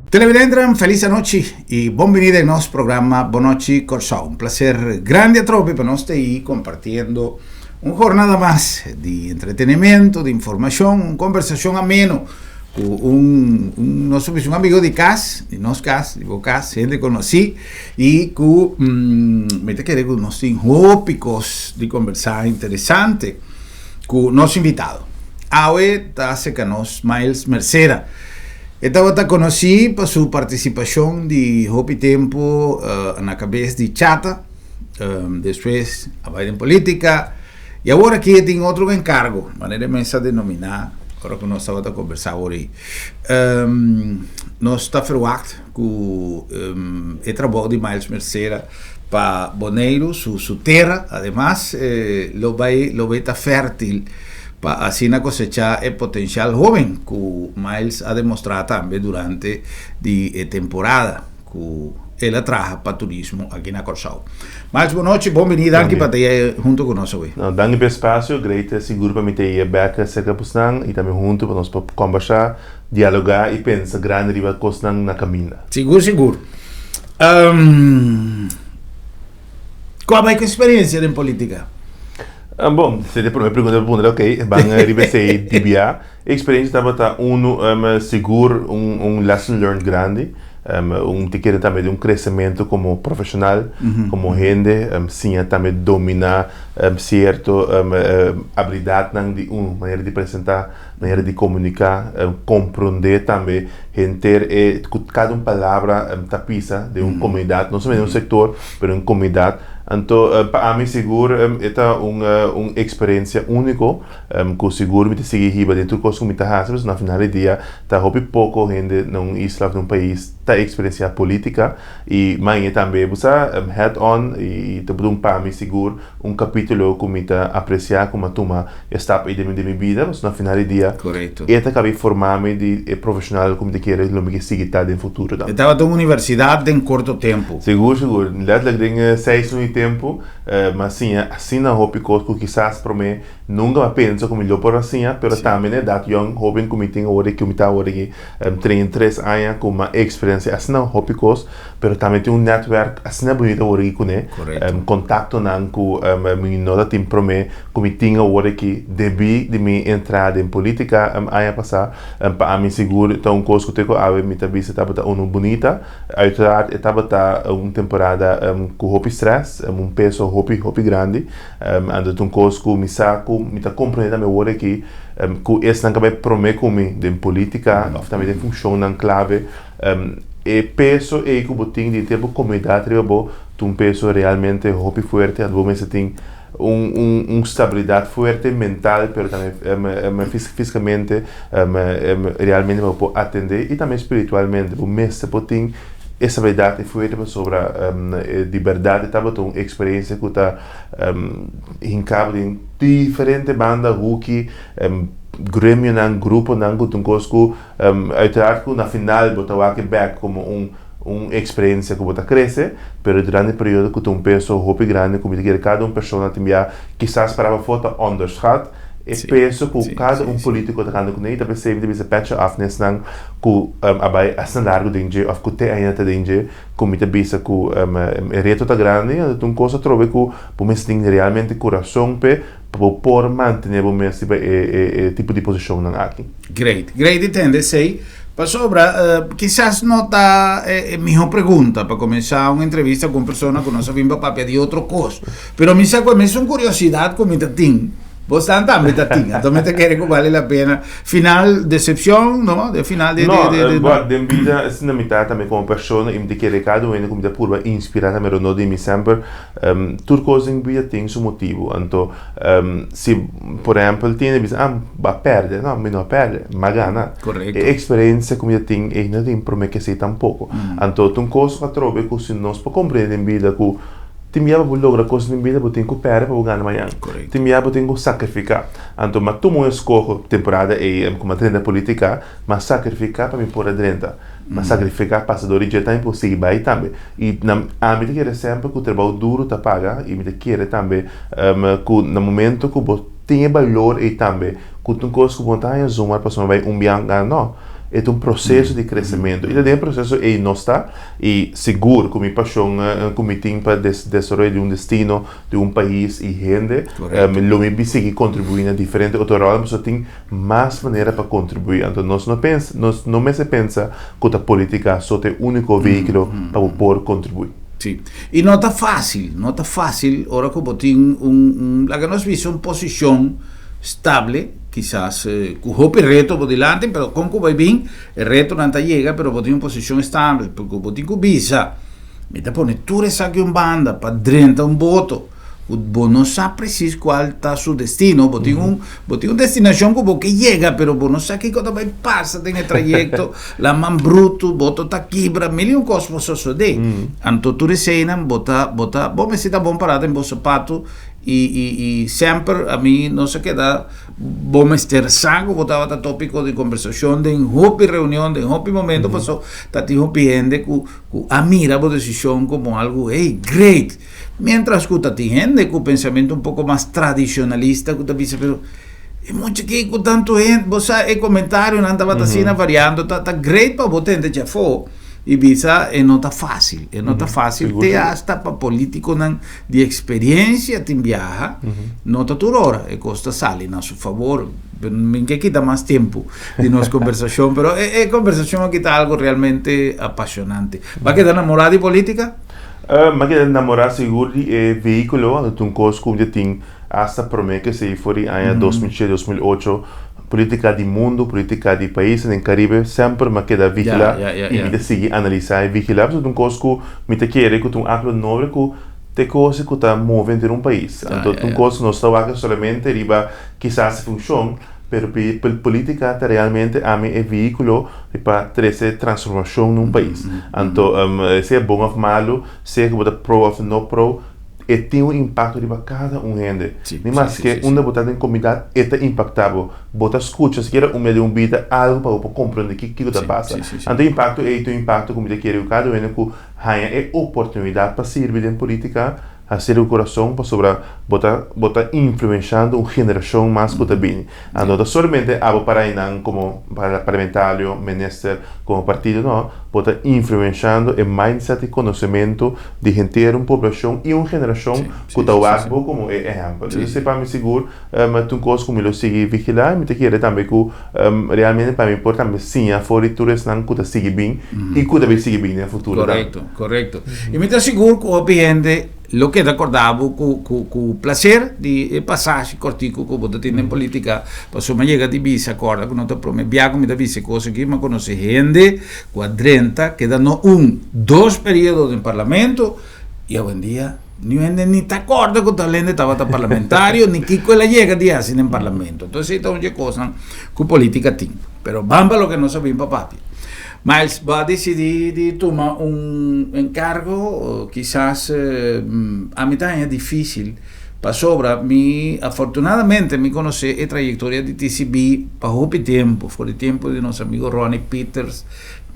Televidentenan felis anochi y bon bini den nos programa Bon Nochi Kòrsou. Un placer grandi atrobe pa nos ta ahi compartiendo un jornada mas di entretenimento, di informacion, un conversacion ameno cu un, un nos ta bisa un amigo di cas, di nos cas, di bo cas, hende conoci y cu mi ta kere cu nos tin hopi cos di conversa interesante cu nos invitado. Awe ta acerca nos Miles Mercera. E tabata konosí pa su partisipashon di hopi tempu na kabes di Chata, despues a bai den polítika i awor aki e tin otro enkargo, manera e mes a denominá ora ku nos tabata kombersá awor ei. Nos ta ferwagt ku e trabou di Miles Mercera pa Boneiru, su tera, ademas lo bai lo bai ta fértil pa asina kosechá e potensial hóben ku Miles a demostrá tambe durante di e temporada ku el a traha pa turismo aki na Kòrsou. Miles, bon nochi, bon bini, danki pa ta ei huntu ku nos awe. No, danki pa e spasio, great, sigur pa mi ta ei bèk serka pusnan i tambe huntu pa nos por kòmbersá, dialogá i pensa grandi riba kosnan na kaminda. Sigur, sigur. Kua bai ku eksperensia den politika? Bon, si e prome pregunta bo puntra, ok, ban riba esei di bia. E eksperensia tabata unu sigur un lesson learned grandi, un te kere tambe di un kresementu komo profeshonal, komo hende, siña tambe dominá sierto abilidatnan di un manera di presentá, manera di komuniká, komprondé tambe henter e ku kada un palabra ta pisa den un komunidat, no solamente den un sektor, pero den un komunidat. Anto pa ami sigur e ta un un eksperensia úniko ku sigur mi ta sigui hiba den tur kos ku mi ta hasi, pasobra na final di dia ta hopi poko hende na un isla òf na un pais ta eksperensiá polítika i maña tambe bo sa head on i ta un pa mi sigur Un capítulo cu mi ta aprecia cu mi a tuma e stap ey den mi den mi bida, pasobra na final di dia e ta cabi forma mi di e profesional cu mi ta kere lo mi ke sigui ta den futuro tambe. E tabata un universidad den corto tempo. Sigur, sigur. Letterlijk den seis luna di tempo mi a siña asina hopi cos cu kisas prome nunca mi a pensa cu mi lo por a siña, pero tambe na edad yong, hoben cu mi tin awor cu mi ta awor aki 33 aña cu mi a experiencia asina hopi cos. Pero tambe tin un netwerk asina bunita awor aki kuné. Kontaktonan ku mi no ta tin promé ku mi tin awor aki debí di mi entrada den polítika aña pasá. Pa ami sigur ta un kos ku te ku awe mi ta bisa tabata unu bunita. Uiteraard e tabata un temporada ku hopi strès, un peso hopi hopi grandi. Anto ta un kos ku mi sa ku mi ta komprendé tambe awor aki ku esnan ku a bai promé ku mi den polítika òf tambe den funshonnan klave. E peso ei ku bo tin di henter bo komunidat riba bo ta un peso realmente hopi fuerte, anto bo mester tin un un un stabilidat fuerte mental pero tambe fisikamente realmente pa bo por atendé i tambe spiritualmente bo mester por tin e stabilidat ei fuerte pasobra di bèrdat e tabata un eksperensia ku ta hinka bo den diferente banda, huki, gremionan, gruponan ku ta un kos ku Uiteraard ku na final bo ta wak e bek komo un un eksperensia ku bo ta krese, pero durante e periodo ku ta un peso hopi grandi ku mi ta kere kada un persona tin bia kisas para pafó ta onderschat e peso ku kada un politiko ta kanda kuné i ta p'esei mi ta bisa pètje af na esnan ku a bai asina largu den dje òf ku te ainda ta den dje ku mi ta bisa ku e reto ta grandi anto ta un kos atrobe ku bo mester tin realmente kurason p'e pa bo por mantené bo mes riba e tipo di posishonnan aki. Great, great di tende esei, pasobra kisas no ta e miho pregunta pa kuminsá un entrevista ku un persona ku no sa bin pa papia di otro kos, pero mi sa ku e mesun kuriosidat ku mi ta tin, bosnan tambe ta tin, anto mi ta kere ku bale la pena. Final decepcion, no? De final de, No, de, de, de, bo, den bida asina mi ta tambe komo persona i mi ta kere kada un hende ku mi ta purba inspirá tambe rondó di mi semper. Tur kos den bida tin su motibu. Anto, si por ehèmpel tin hende bisa, ah, bo a pèrdè. No, mi no a pèrdè, mi a gana. Korekto. E eksperensia ku mi ta tin ei no tin promé ke esei tampoko. Anto, ta un kos ku atrobe ku si nos por komprendé den bida ku tin bia pa bo logra kos den bida bo tin ku pèrdè pa bo gana mañan. Korekto. Tin bia bo tin ku sakrifiká. Anto, mi a tuma un eskoho temporada ei ku mi a drenta politika, mi a sakrifiká pa mi por a drenta. Mi a sakrifiká pasa dor di dje tambe por sigui bai tambe. I na ami ta kere semper ku trabou duru ta paga i mi ta kere tambe ku na momento ku bo tin e balor ei tambe ku ta un kos ku bo no ta haña zomaar pasobra bai un biaha gana no. E ta un proseso di kresementu. I ta den e proseso ei nos ta. I sigur ku mi pashon ku mi tin pa desaroyo di un destino, di un pais i hende, lo mi sigui kontribuí na diferente otro ròlnan pasobra tin mas manera pa kontribuí. Anto nos no pensa, nos no mester pensa ku ta polítika so ta e úniko vehíkulo pa bo por kontribuí. Sí. I no ta fásil, no ta fásil ora ku bo tin un, un, laga nos bisa un posishon stable, kisas ku hopi reto bo dilanti, pero kon ku bai bin, e retonan ta yega, pero bo tin un posishon estable, porque bo tin ku bisa, mi ta pone tur esaki un banda pa drenta un boto ku bo no sa presis kual ta su destino, bo tin un, bo tin un destinashon ku bo ke yega, pero bo no sa kiko ta bai pasa den e trayekto, laman brutu, boto ta kibra, mil i un kos por sosodé. Anto tur eseinan bo ta, bo ta, bo mester ta bon pará den bo sapatu i, i, i semper ami nos a keda bo mester sa ku bo tabata tópiko di kombersashon den hopi reunion, den hopi momento, paso ta tin hopi hende ku, ku a mira bo desishon komo algu, hey, great! Mientras ku ta tin hende ku pensamentu un poko mas tradishonalista ku ta bisa pero e mucha aki ku tantu hende, bo sa e komentarionan tabata asina variando, ta ta great pa bo tende djafó i bisa e no ta fásil, e no ta fásil te asta pa politikonan di eksperensia tin biaha, no ta tur ora e kos ta sali na su fabor. Mi ke kita mas tempu di nos kombersashon, pero e kombersashon aki ta algu realmente apashonante. Bo a keda namorá di politika? Mi a keda namorá sigur di e vehíkulo, anto ta un kos ku mi ta tin asta promé ku esei for di aña 2007, 2008, polítika di mundu, polítika di paisnan den Karibe, semper mi a keda vigilá i mi ta sigui analisá i vigilá, pasobra ta un kos ku mi ta kere ku ta un akto noble ku ta e kos ku ta move henter un pais. Anto ta un kos ku nos ta wak solamente riba kisas e funshon, pero polítika ta realmente ami e vehíkulo pa trese transformashon na un pais. Anto, sea bon òf malu, sea ku bo ta pro òf no pro, e tin un impakto riba kada un hende. Ni maske unda bo ta den komunidat, e ta impaktá bo. Bo ta skucha sikiera un medio un bida algu pa bo por komprondé kiko ta pasa. Anto e impakto ei ta un impakto ku mi ta kere ku kada un hende ku haña e oportunidat pa sirbi den polítika, Hasié ku kurason pasobra bo ta bo ta influenshando un generashon mas ku ta bini. A no ta solamente abo para einan komo parlamentario, minister, komo partido no, bo ta influenshando e mindset i konosementu di henter un poblashon i un generashon ku ta wak bo komo e ehèmpel. Entonces pa mi sigur ta un kos ku mi lo sigui vigilá i mi ta kere tambe ku realmente pa mi por tambe siña for di tur esnan ku ta sigui bin i ku ta bin sigui bin den futuro tambe. Korekto, korekto. I mi ta sigur ku hopi hende lo keda korda bo ku ku ku plaser di e pasashi kòrtiku ku bo ta tin den politika, pasobra mi a yega di bisa kòrda ku no ta promé bia ku mi ta bisa e kos aki, mi a konosé hende ku a drenta keda no un, dos periodo den parlamento i awendia niun hende ni ta kòrda ku tal hende tabata parlamentario ni kiko el a yega di hasi den parlamento. Entonces esei ta un dje kosnan ku politika tin. Pero ban pa loke nos a bin pa papia. Miles, bo a disidí di tuma un enkargo, kisas ami ta haña difísil, pasobra mi afortunadamente mi konosé e trayektoria di TCB pa hopi tempu, for di tempu di nos amigo Ronnie Peters,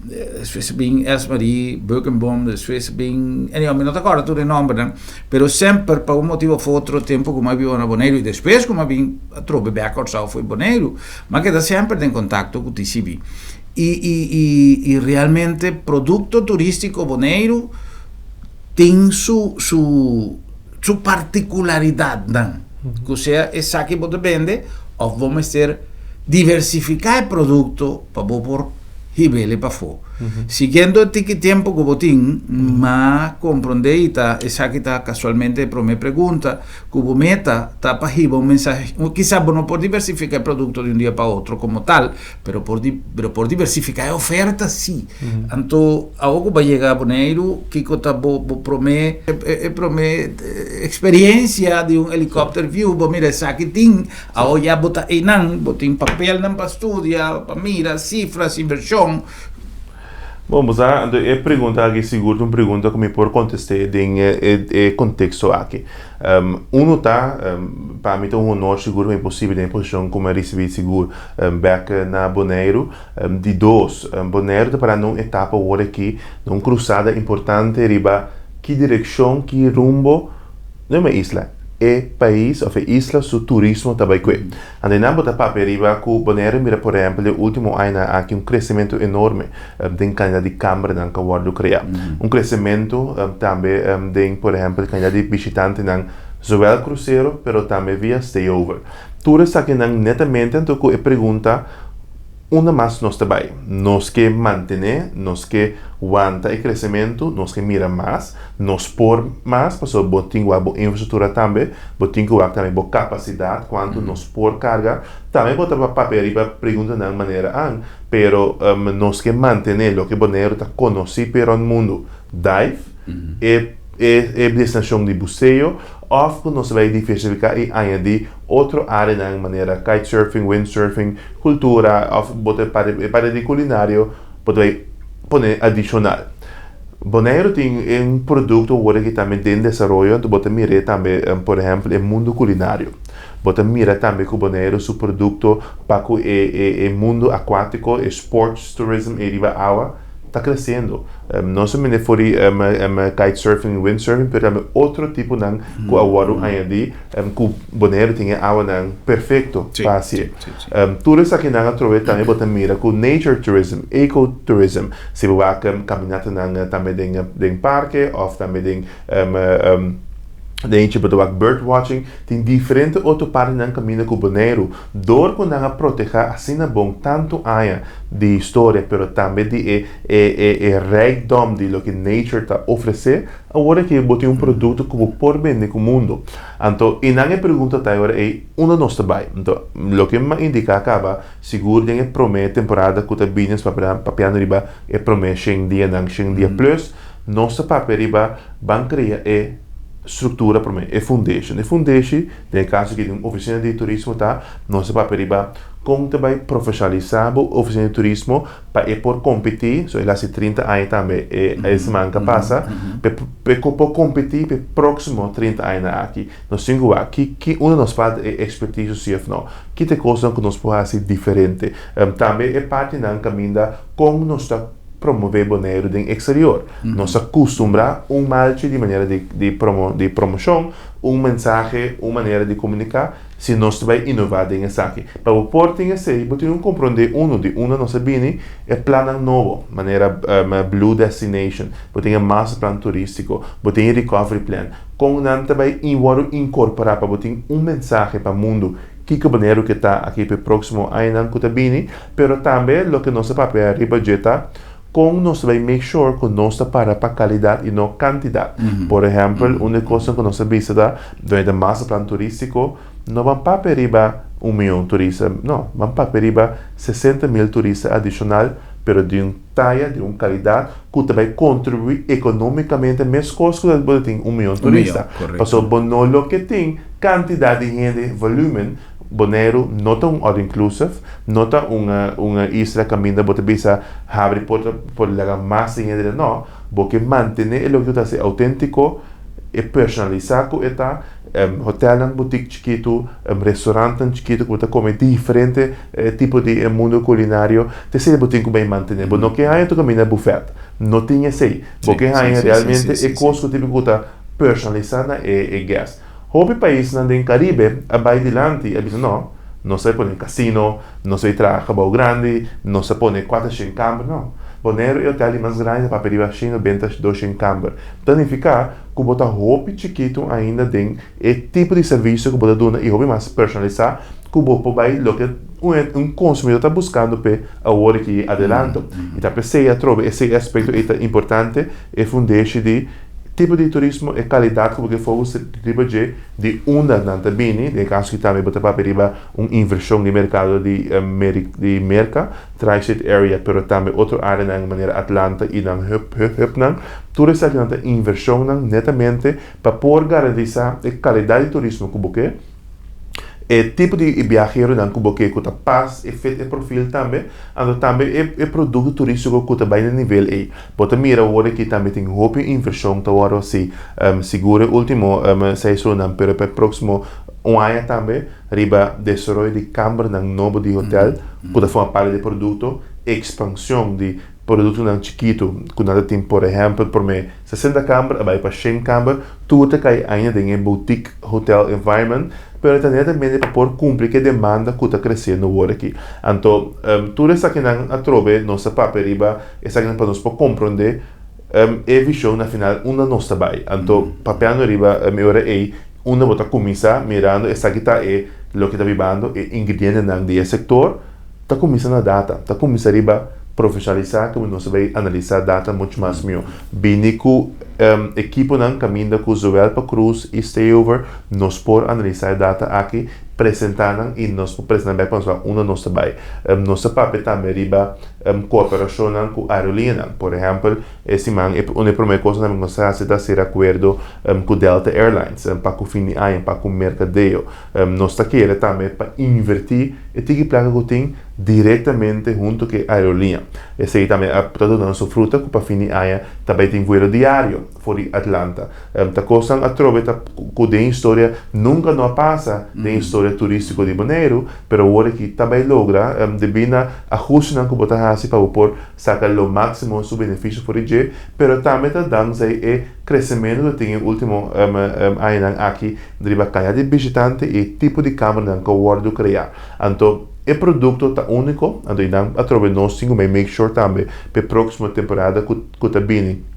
despues bin Esmarie Beukenboom, despues bin, anyhow mi no ta kòrda tur e nòmbernan, pero semper pa un motibu òf otro tempu ku mi a biba na Boneiru i despues ku mi a bin atrobe bèk Kòrsou for Boneiru, mi a keda semper den kontakto ku TCB. I i i i realmente produkto turístiko Boneiru tin su su su partikularidatnan ku sea esaki bo ta bende òf bo mester diversifiká e produkto pa bo por hib'el pafó. Siguiendo e tiki tempu ku bo tin, m'a komprondé i ta esaki ta kasualmente e promé pregunta Ku bo meta ta pa hiba un mensahe, kisas bo no por diversifica e producto di un dia pa otro como tal, pero por pero por diversifica e oferta si. Anto awo ku bo a yega Boneiru, kiko ta bo bo prome e prome experiencia di un helicopter view, bo mira esaki tin, awo ya bo ta einan, bo tin papelnan pa studia, pa mira cifras, inversion. Bon, bo sa, anto e pregunta aki sigur ta un pregunta ku mi por kontest'é den e konteksto aki. Unu ta, pa mi ta un honor sigur ku mi por sirbi den e posishon ku mi a risibí sigur bèk na Boneiru. Di dos, Boneiru ta pará na un etapa awor aki, na un krusada importante riba ki direkshon, ki rumbo, no e isla. E pais of e isla su turismo ta bai kue. Anto nan bo ta papia riba ku Bonaire mira por ehempel e ultimo añanan aki un kresementu enorme den kantidat di kambernan ku a wòrdu krea. Un kresementu tambe den por ehempel kantidat di bishitantenan zowel krusero pero tambe via stayover. Tur esakinan netamente anto ku e pregunta Unda mas nos ta bai? Nos ke mantené, nos ke wanta e kresementu, nos ke mira mas, nos por mas, pasobra bo tin ku wak bo infrastruktura tambe, bo tin ku wak tambe bo kapasidat, kuantu nos por karga. Tambe bo ta papia riba preguntanan manera an, pero nos ke mantené loke Boneiru ta konosí p'e rònt mundu, dive, e e destinashon di buseo, òf ku nos ta bai diversifiká i añadí otro áreanan manera kitesurfing, windsurfing, kultura òf bo ta e parti di kulinario bo ta bai pone adishonal. Boneiru tin un produkto awor aki tambe den desaroyo anto bo ta mir'é tambe por ehèmpel e mundu kulinario. Bo ta mira tambe ku Boneiru su produkto pa ku e e mundu akuátiko, e sports tourism ei riba awa ta kresiendo. No solamente for di kitesurfing i windsurfing pero tambe otro tiponan ku a wòrdu añadí ku Boneiru tin e awanan perfekto pa hasié. Tur esakinan atrobe tambe bo ta mira ku nature tourism, eco tourism, si bo wak kaminatanan tambe den parke òf tambe den den bo ta wak bird watching, tin diferente otro partinan kaminda ku Boneiru dor ku nan a protehá asina bon tantu aña di historia pero tambe di e e rijkdom di loke nature ta ofresé. Awor aki bo tin un produkto ku bo por bende ku mundu. Anto, i nan e pregunta ta e ora ei, unda nos ta bai? Anto, loke mi a indiká kaba, sigur den e promé temporada ku ta bini nos papia papiando riba e promé shen dianan, shen dia plus, nos ta papia riba ban krea e struktura promé, e fundashon. E fundeshi, den e kaso aki di un ofisina di turismo ta, nos ta papia riba kon ta bai profeshonalisá bo ofisina di turismo, pa e por kompetí, so el hasi 30 aña tambe e e siman ka pasa, pa e por kompetí pa e próksimo 30 añanan aki. Nos tin ku wak ki ki unda nos falta e ekspertisio si òf no, ki ta e kosnan ku nos por hasi diferente. Tambe e partinan kaminda kon nos ta promové Boneiru den eksterior. Nos a kustumbrá un malchi di manera di di promo di promoshon, un mensahe, un manera di komuniká, Si nos ta bai inová den esaki. Pa bo por tin esei, bo tin ku komprondé unu di unda nos a bini, e plannan nobo, manera Blue Destination, bo tin e Masterplan Turístiko, bo tin e Recovery Plan. Kon nan ta bai wòrdu inkorporá pa bo tin un mensahe pa mundu kiko Boneiru ke ta aki pa e próksimo añanan ku ta bini. Pero tambe loke nos a papia riba dje ta kon nos ta bai make sure ku nos ta para pa kalidat i no kantidat. Por ehèmpel, un di e kosnan ku nos a bisa ta, Durante e masterplan turístiko, no ban papia riba un mion turista, no, ban papia riba 60.000 turista adishonal, pero di un taya, di un kalidat ku ta bai kontribuí ekonómikamente meskos ku bo ta tin un mion turista. Pasobra bo no loke tin kantidat di hende, volúmen, Boneiru no ta un all inclusive, no ta un un isla kaminda bo ta bisa habri porta por laga mas di hende den, no, bo ke mantené e loke ku ta hasi outéntiko, e personalisá ku e ta, hotelnan butik chikitu, restaurantnan chikitu ku bo ta kome diferente tipo di e mundu kulinario, ta esei bo tin ku bai mantené. Bo no ke haña tur kaminda bufèt, no tin esei. Bo ke haña realmente e kos ku típiko ku ta personalisá na e guest. Hopi paisnan den Caribe a bai dilanti i a bisa no, nos a pone casino, nos a traha gebouw grandi, nos a pone 400 kamber, no. Boneiru e hotel di mas grandi ta papia riba 192 kamber. Ta nifiká ku bo ta hopi chikitu ainda den e tipo di servisio ku bo ta duna i hopi mas personalisá ku bo por bai loke un konsumidó ta buskando p'e awor aki adelanto. I ta p'esei atrobe esei aspekto ei ta importante, e fundeshi di Tipo di turismo, e kalidat ku bo ke focus riba dje, di unda nan ta bini, den e kaso aki tambe bo ta papia riba un invershon di merkado di di Merka, Tri-State Area, pero tambe otro areanan manera Atlanta i nan hub hubnan. Tur esakinan ta invershonnan netamente pa por garantisa e kalidat di turismo ku bo ke. E tipo di biaheronan ku bo ke ku ta pas e fit e profil tambe, anto tambe e e produkto turístiko ku ta bai na nivel ei. Bo ta mira awor aki tambe tin hopi invershon ta wòrdu hasi, sigur e último seis lunanan pero pa e próksimo un aña tambe riba desaroyo di kambernan nobo di hotel ku ta forma parti di e produkto, ekspanshon di. Produktonan chikitu ku nan ta tin, por ehèmpel, promé 60 kamber a bai pa 100 kamber, tur ta kai ainda den e boutique hotel environment, pero ta netamente pa por kumpli ku e demanda ku ta kresiendo wor aki. Anto, tur esakinan atrobe nos ta papia riba esakinan pa nos por komprondé e vishon na final unda nos ta bai. Anto, papiando riba e ora ei, unda bo ta kuminsá mirando esaki ta e loke ta bibando, e ingredientenan di e sektor, Ta kuminsá na data. Ta kuminsá riba profeshalisá ku nos ta bai analisá data muchu mas mihó. Bini ku ekiponan kaminda ku zowel pa cruise i stayover nos por analisá e data aki, presentá nan i nos por presentá bèk pa nos wak unda nos ta bai. Nos ta papia tambe riba kooperashonnan ku aerolinianan. Por ehèmpel, e siman e un di e promé kosnan ku nos a hasi ta sera akuerdo ku Delta Airlines pa ku fin di aña, pa ku merkadeo. Nos ta kere tambe pa invertí e tiki plaka ku tin direktamente huntu ku e aerolínea. Esei tambe a ta duna su fruta ku pa fin di aña ta bai tin vuelo diario for di Atlanta. Ta kosnan atrobe ta ku den historia nunka no a pasa den historia turístiko di Boneiru, pero awor aki ta bai logra debí na ahustenan ku bo ta hasi pa bo por saka lo máksimo su benefisio for di dje, pero tambe ta dankzij e kresementu ku tin e último añanan aki riba kaya di bishitante i tipo di kameranan ku a wòrdu kreá. Anto e produkto ta úniko, anto i nan atrobe nos tin ku bai make sure tambe pa e próksimo temporada ku ku ta bini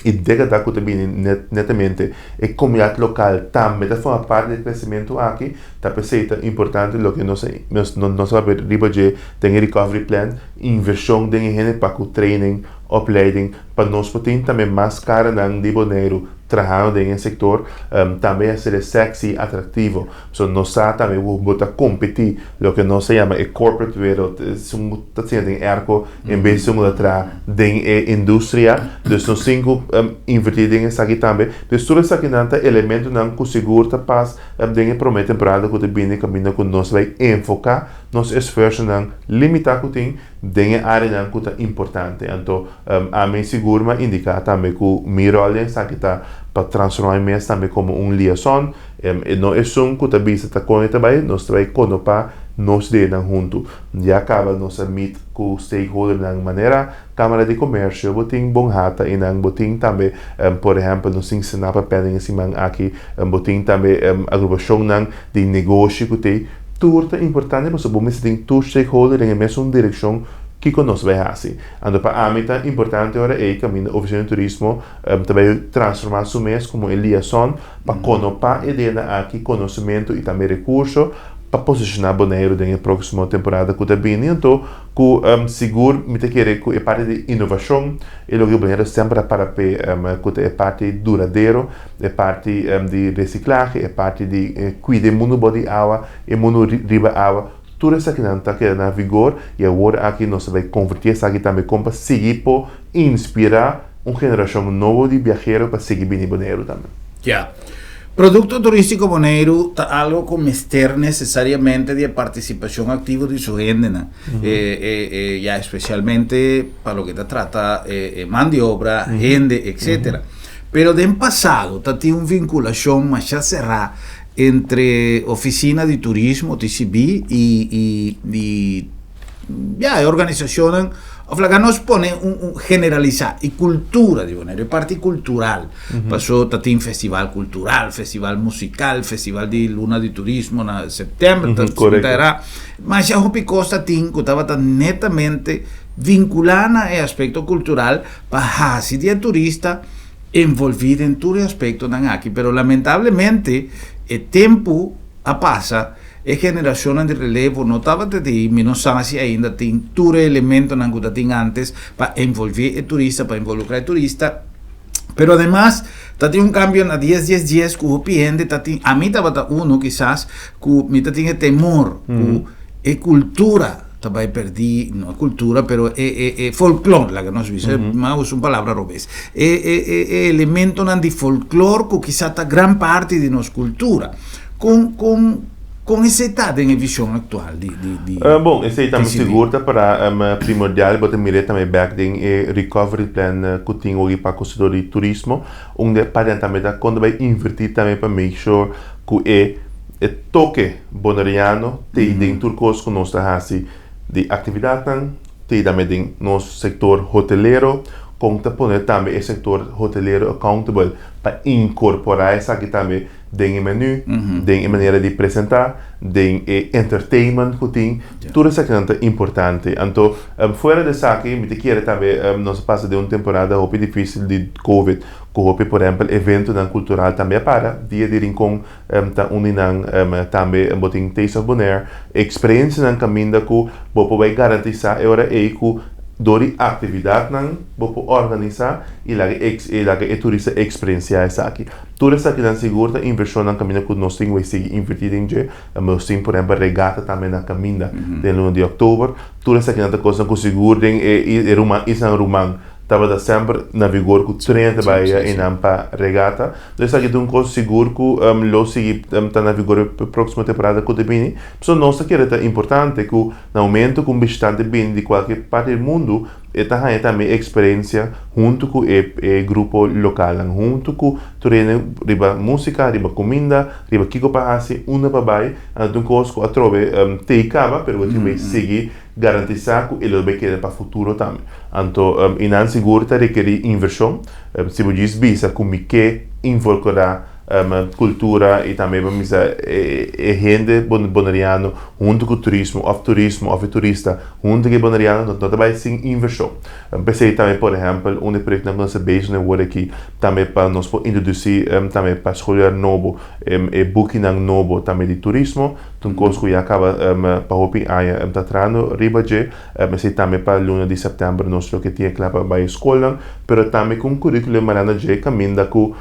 i dékada ku ta bini netamente e komunidat lokal tambe ta forma parti di e kresementu aki. Ta p'esei ta importante loke nos nos a papia riba dje den e recovery plan, invershon den e hende pa ku training, opleiding, pa nos por tin tambe mas karanan di Boneiru trahando den e sektor, tambe a ser sexy, atraktivo. So nos sa tambe ku bo ta kompetí loke nos ta yama e corporate wereld, esun ku ta siña den airco en bes esun ku ta traha den e industria. Dus nos tin ku invertí den esaki tambe. Dus tur esakinan ta elementonan ku sigur ta pas den e promé temporada ku ta bini kaminda ku nos bai enfoká nos esfuersonan limitá ku tin den e áreanan ku ta importante. Anto ami sigur mi a indiká tambe ku mi ròl den esaki ta pa transformá mi mes tambe komo un liason. E no esun ku ta bisa ta kon e ta bai, nos ta bai konopá nos ideanan huntu. Ya kaba nos a meet ku stakeholdernan manera Kámara di Komersio, bo tin Bonhata einan, bo tin tambe por ehèmpel nos tin Senapa Pending e siman aki, bo tin tambe agrupashonnan di negoshi ku t'ei. Tur ta importante pasobra bo mester tin tur stakeholder den e mesun direkshon kiko nos bai hasi. Anto pa ami ta importante ora ei kaminda Ofisina di Turismo ta bai transforma su mes komo e liason pa konopá e denan aki, konosementu i tambe rekurso pa posishoná Boneiru den e próksimo temporada ku ta bini. Anto ku sigur mi ta kere ku e parti di inovashon e loke Boneiru semper a para p'e ku ta e parti duradero. E parti di resiklahe, e parti di kuida e mundu bou di awa, e mundu riba awa, tur esakinan ta keda na vigor i awor aki nos ta bai konvertí esaki tambe kon pa sigui por inspirá un generashon nobo di biahero pa sigui bini Boneiru tambe. Ya. Produkto turístiko Boneiru ta algo ku mester nesesariamente di e partisipashon aktivo di su hendenan, ya espesialmente pa loke ta trata e man di obra, hende, etcetera. Pero den pasado ta tin un vinculashon masha será entre Oficina di Turismo, TCB, y y y ya e organisacionnan of laga nos pone un un generalisa y cultura di Boneiru, e parti cultural. Paso ta tin festival cultural, festival musical, festival di luna di turismo na september, ta ta era. Masha hopi cos ta tin cu tabata netamente vincula na e aspecto cultural pa hasi di e turista envolví den tur e aspektonan aki, pero lamentablemente e tempu a pasa, e generashonnan di relevo no tabata di, mi no sa si ainda tin tur e elementonan ku ta tin antes pa envolví e turista, pa involukrá e turista, pero ademas ta tin un kambio na dies dies dies ku hopi hende ta tin, ami tabata uno kisas ku mi ta tin e temor ku e kultura ta bai perdí, no e cultura, pero e, e, e folklor, laga nos bisa, ma usa un palabra robes, e, e, e, e elementonan di folklor ku kisá ta gran parti di nos kultura. Kon, kon, kon esei ta den e vision aktual di, di, di Bon, esei tambe TCB? sigur ta para primordial, bo ta mir'é tambe bèk den e recovery plan ku tin ogi pa konsedor di turismo. Un di e partinan tambe ta kon ta bai invertí tambe pa make sure ku e E toke boneriano t'ei den tur kos ku nos ta hasi, di aktividatnan, T'ei tambe den nos sektor hotelero, kon ta pone tambe e sektor hotelero accountable pa inkorporá esaki tambe den e menú, den e manera di presentá, den e entertainment ku tin, tur esakinan ta importante. Anto, fuera di esaki mi ta kere tambe nos a pasa den un temporada hopi difísil di covid, ku hopi por ehèmpel eventonan kultural tambe a para, Dia di Rincon ta un di nan, tambe bo tin Taste of Bonaire, eksperensianan kaminda ku bo por bai garantisá e ora ei ku dor di aktividatnan bo por organisá i laga e laga e turista eksperensiá esaki. Tur esakinan sigur ta invershonnan kaminda ku nos tin ku bai sigui invertí den dje. Nos tin por ehèmpel regata tambe na kaminda den luna di òktober. Tur esakinan ta kosnan ku sigur den e ruman isnan ruman tabata semper na vigor ku tren ta bai einan pa regata. Esaki ta un kos sigur ku lo sigui ta na vigor e próksimo temporada ku ta bini. Pasobra nos ta kere ta importante ku na momento ku un bishitante bini di kualke parti di mundu e ta haña tambe e eksperensia huntu ku e e grupo lokalnan, huntu ku tur hende riba músika, riba kuminda, riba kiko pa hasi, unda pa bai. Anto ta un kos ku atrobe t'ei kaba pero bo tin bai sigui Garantisá ku e lo bay keda pa futuro tambe. Anto i nan sigur ta rekerí invershon. Si bo djis bisa ku mi ke involkurá kultura i tambe bo bisa e hende boneriano huntu ku turismo òf turismo òf e turista huntu ku e boneriano no ta bay sin invershon. P'esei tambe por ehèmpel un di e proyektonan ku nos ta bezig na wor aki tambe pa nos por introdusí tambe pa skolier nobo e bukinan nobo tambe di turismo. Ta un kos ku ya kaba pa hopi aña ta trahando riba dje. Esei tambe pa luna di sèptèmber nos lo ke tin e kla pa bai e skolnan. Pero tambe ku un kurikulo marando dje kaminda ku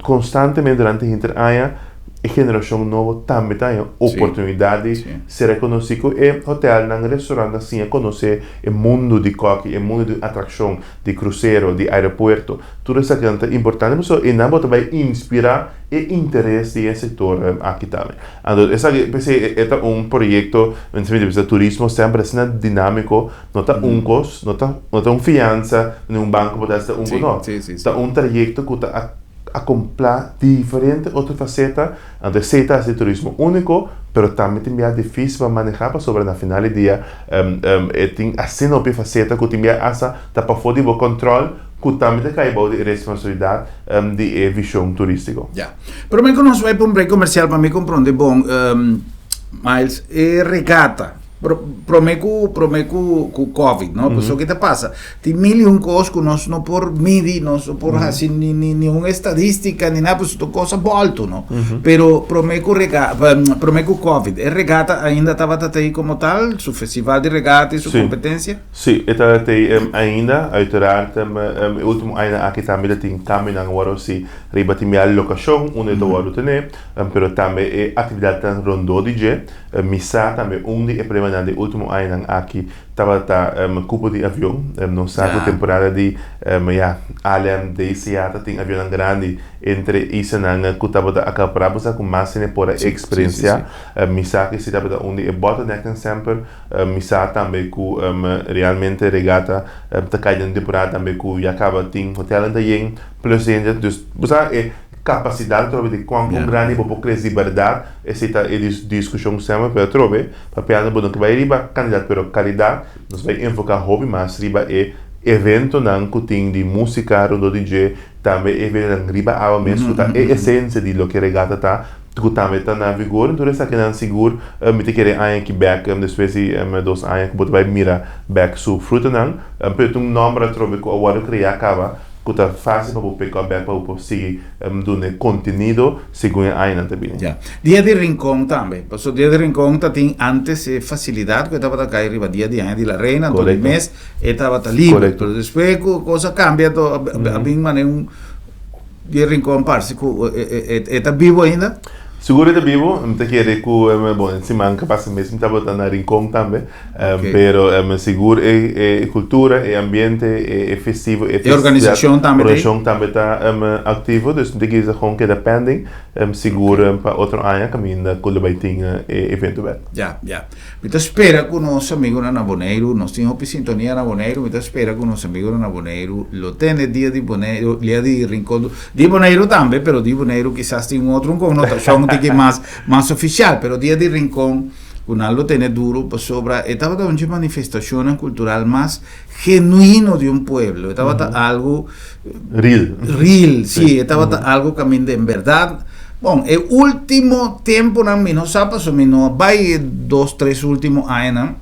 konstantemente durante hinter aña e generashon nobo tambe ta haña oportunidat di ser rekonosí ku e hotèlnan, restorantnan siña konosé e mundu di kòki, e mundu di atrakshon, di krusero, di aeropuerto. Tur esakinan ta importante pasobra einan bo ta bai inspirá e interes di e sektor aki tambe. Anto esaki p'esei e ta un proyekto, mi ta bisa turismo semper asina dinámiko, no ta un kos, no ta no ta un fiansa den un banko bo ta hasi ta un kos, no. Ta un trayekto ku ta akomplá diferente otro faseta, anto esei ta hasi turismo úniko, pero tambe tin bia difísil pa manehá pasobra na final di dia e tin asina hopi faseta ku tin bia asta ta pafó di bo kòntròl ku tambe ta kai bou di e responsabilidat di e vishon turístiko. Prome ku nos bai pa un break komersial pa mi kompronde bon, Miles, e regata prome ku prome ku ku covid no, pasobra ke ta pasa tin mil i un kos ku nos no por midi, nos no por hasi ni ni ni un estadistika ni nada pasobra tur kos a bolto no, pero prome ku rega prome ku covid e regata ainda tabata ta ei komo tal, su festival di regata i su kompetensia? Sí, e ta tei ainda, uiteraard e ultimo añanan aki tambe ta tin kambionan awor si riba tin mihal lokashon unda e ta wòrdu tené, pero tambe e aktividatnan rondó di dje. Mi sa tambe un di e problemanan di e ultimo añanan aki tabata kupo di avion. Nos sa ku temporada di ya ALM, DCA ta tin avionnan grandi entre islanan ku tabata akapará bo sa ku mas hende por a eksperensiá. Mi sa ku esei tabata un di e bottlenecknan semper. Mi sa tambe ku realmente regata ta kai den temporada tambe ku ya kaba tin hotelnan ta yen plus hende. Dus bo sa e kapasidat atrobe di kuan kon grandi bo por krese di bèrdat esei ta e diskushon semper pero atrobe papiando bo no ke bai riba kantidat pero kalidat nos bai enfoká hopi mas riba e eventonan ku tin di músika rondó di dje tambe e eventonan riba awa mes ku ta e esensia di loke regata ta ku tambe ta na vigor. Tur esakinan sigur mi ta kere aña aki bèk despues di dos aña ku bo ta bai mira bèk su frutanan. Pero ta un nòmber atrobe ku a wòrdu kreá kaba ku ta fásil pa bo pick up bèk pa bo por sigui duna e kontenido segun e añanan ta bini. Ya. Dia di Rincon tambe. Pasobra Dia di Rincon ta tin antes e fasilidat ku e tabata kai riba dia di Aña di la Reina, anto di mes e tabata liber. Pero despues ku kos a kambia anto a bin manera un. Di Rincon parse ku e ta bibu ainda? Sigur e ta bibu. Mi ta kere ku, bon, e siman ku pasa mes mi tabata na Rincon tambe. Pero sigur e kultura, e ambiente, e festivo, e organisashon tambe ta organisashon tambe ta aktivo. Dus mi ta kisa kon keda pending. Sigur pa otro aña kaminda ku lo bai tin e evento bèk. Ya, ya. Mi ta spera ku nos amigunan na Boneiru, nos tin hopi sintonia na Boneiru, mi ta spera ku nos amigunan na Boneiru lo tene dia di Boneiru, dia di Rincon, di Boneiru tambe, pero di Boneiru kisas tin un otro un konnotashon un tiki mas mas ofisial, pero dia di Rincon. Ku nan lo tene duru pasobra e tabata un dje manifestashonnan kultural mas genuino di un pueblo. E tabata algu Real. Real, si, e tabata algu kaminda en bèrdat. Bon, e último tempunan mi no sa pasobra mi no a bai e dos, tres último añanan,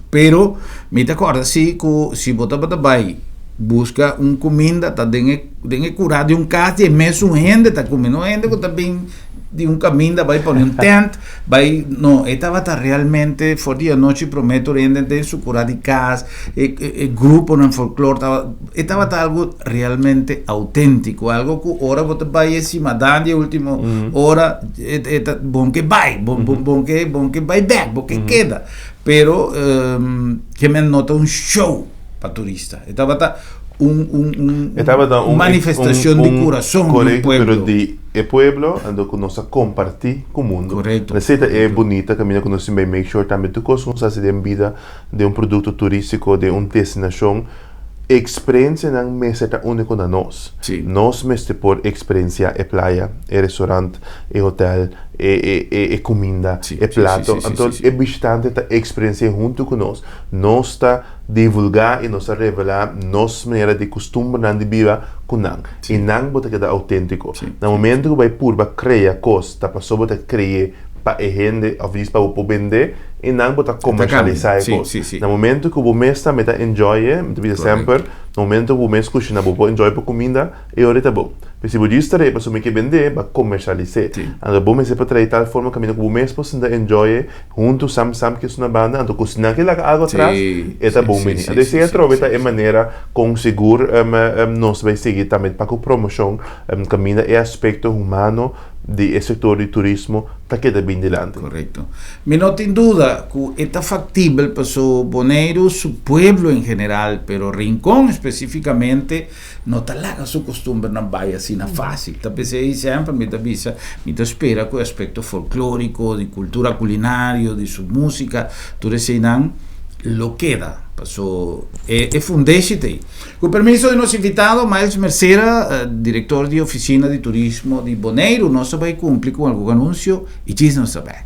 pero mi ta kòrda si ku si bo tabata bai buska un kuminda ta den e den e kurá di un kas di e mesun hende ta kume, no hende ku ta bin di un kaminda bai pone un tent, bai, no, e tabata realmente for di anochi promé tur hende den su kurá di kas, e e gruponan folklor tabata, e tabata algu realmente auténtiko, algu ku ora bo ta bai e simadan di e último ora, e e ta bon ke bai, bon bon bon ke bon ke bai bèk, bo ke keda, pero ke men no ta un show pa turista, e tabata un un un E tabata un manifestacion di curason di un pueblo. Pero di e pueblo anto cu nos a comparti cu mundo. Correcto. Esey ta e bunita caminda cu nos tin bay make sure tambe tur cos cu nos haci den bida den un producto turistico den un destinacion experiencianan mester ta unico na nos. Sí. Nos mester por experiencia e playa, e restaurant, e hotel, e e e e cuminda, Sí, e sí, sí, plato. sí, sí, Anto sí, sí. e bishitante ta experiencia hunto cu nos. Nos ta divulgá i nos ta revelá nos manera di kustumbernan di biba ku nan. I nan bo ta keda outéntiko. Na momentu ku bo bai purba krea kos, ta pasobra bo ta kre'é pa e hende òf djis pa bo por bend'é, i nan bo ta komershalisá e kos. Na momentu ku bo mes tambe ta enjoy e, mi ta bisa semper, na momentu ku bo mes kushina bo por enjoy bo kuminda, E ora ta bon. Pero si bo djis trae pasobra mi ke bend'é, bo a komershalis'é. Anto bo mester por trae tal forma kaminda ku bo mes por sinta enjoy'é huntu sam sam ku esun na banda. Anto ku si nan ke laga algu atras, e ta bon bini. Anto esei atrobe ta e manera kon sigur nos bai sigui tambe pa ku promoshon kaminda e aspekto humano di e sektor di turismo ta keda bin dilanti. Korekto. Mi no tin duda ku e ta faktibel paso Boneiru su pueblo en general, pero Rincon espesífikamente, No ta laga su costumbernan bai asina fácil. Ta p'esei semper mi ta bisa, mi ta spera cu e aspecto folklorico, di cultura culinario, di su musica, tur eseinan lo keda. Paso e e fundeshi ta ei. Cu permiso di nos invitado, Miles Mercera, director di Oficina di Turismo di Boneiru, nos ta bai cumpli cu algun anuncio y djis nos ta bek.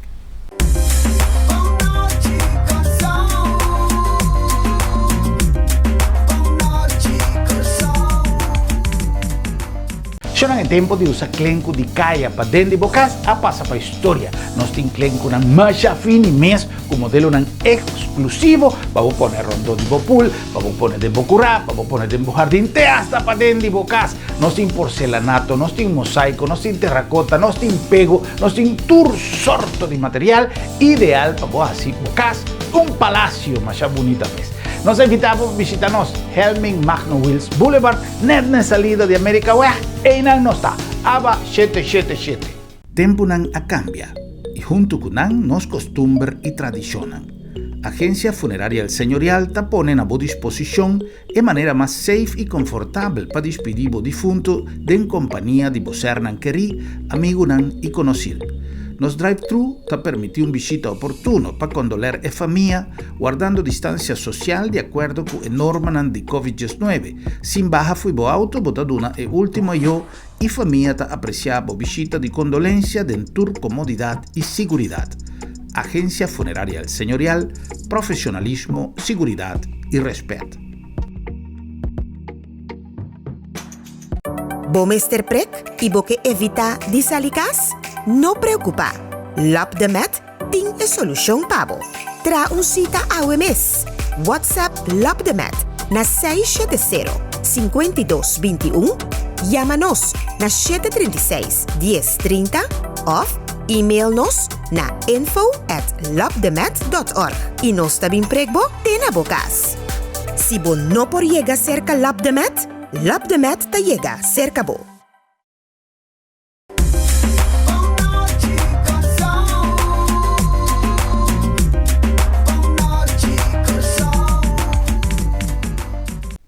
Shownan e tempo di usa klenku di kaya pa den di bo kas a pasa pa historia. Nos tin klenkunan masha fini mes ku modelonan eksklusivo pa bo pone rondó di bo pool, pa bo pone den bo kurá, pa bo pone den bo hardin te asta pa den di bo kas. Nos tin porcelanato, nos tin mosaico, nos tin terracota, nos tin pego, nos tin tur sorto di material ideal pa bo haci bo cas un palacio masha bunita mes. Nos a invita bo pa bishita nos Helming Magno Wiels Boulevard, net na e salida di Amerikaweg, eynan nos ta, aba shete shete shete. Tempunan a cambia y hunto cu nan nos costumber y tradicionnan. Agencia Funeraria El Señorial ta pone na bo disposicion E manera mas safe i konfortabel pa dispidí bo difuntu den kompania di bo sernan kerí, amigunan i konosíl. Nos drive-thru ta permití un bishita oportuno pa kondoler e famia, wardando distansia sosial di akuerdo ku e normanan di Covid diesnuebe. Sin baha fo'i bo auto bo ta duna e último ayó i famia ta apresiá bo bishita di kondolensia den tur komodidat i siguridat. Agencia Funeraria El Señorial, profesionalismo, siguridad y respet. Bo mester prek i bo ke evitá di sali kas? No preokupá! Lap de Met tin e solushon pa bo. Traha un sita awe mes! WhatsApp Lap de Met na 670 52 21, yama nos na 736 10 30 òf email nos na info at lopdemet dot org i nos ta bin prek bo te na bo kas. Si bo no por yega serka Lopdemet, Lopdemet ta yega serka bo.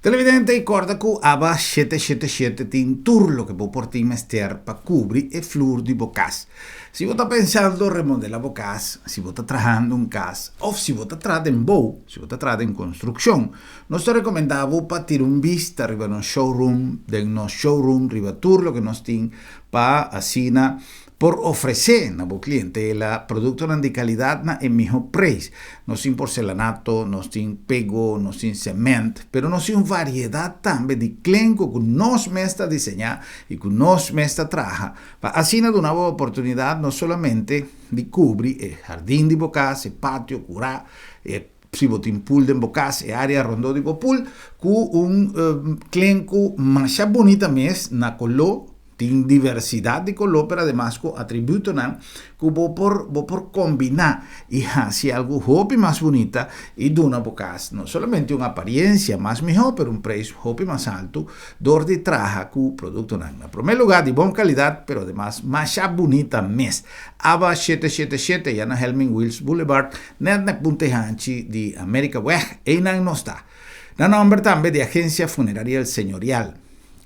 Televidente, corda cu Aba shete shete shete tin tur loke bo por tin mester pa cubri e flur di bo cas. Si bo ta pensando remodela bo kas, si bo ta trahando un kas òf si bo ta traha den bou, si bo ta traha den konstrukshon, nos ta rekomendá bo pa tira un bista riba nos showroom, den nos showroom riba tur loke nos tin pa asina por ofresé na bo klientela produktonan di kalidat na e mihó preis. Nos tin porcelanato, nos tin pego, nos tin sement, pero nos tin un variedat tambe di klenku ku nos mes ta diseñá i ku nos mes ta traha pa asina duna bo oportunidat no solamente di kubri e hardin di bo kas, e patio, kurá, e si bo tin pool den bo kas, e área rondó di bo pool, ku un klenku masha bunita mes na koló. Tin diversidad di color pero ademas cu atributonan cu bo por bo por combina y haci algo hopi mas bunita y duna bo cas no solamente un apariencia mas miho pero un prijs hopi mas alto door di traha cu productonan na primer lugar di bon calidad pero ademas masha bunita mes. Aba shete shete shete ya na Helmin Wiels Boulevard net na punta e hanchi di Amerikaweg eynan nos ta. Na nomber tambe di Agencia Funeraria El Señorial.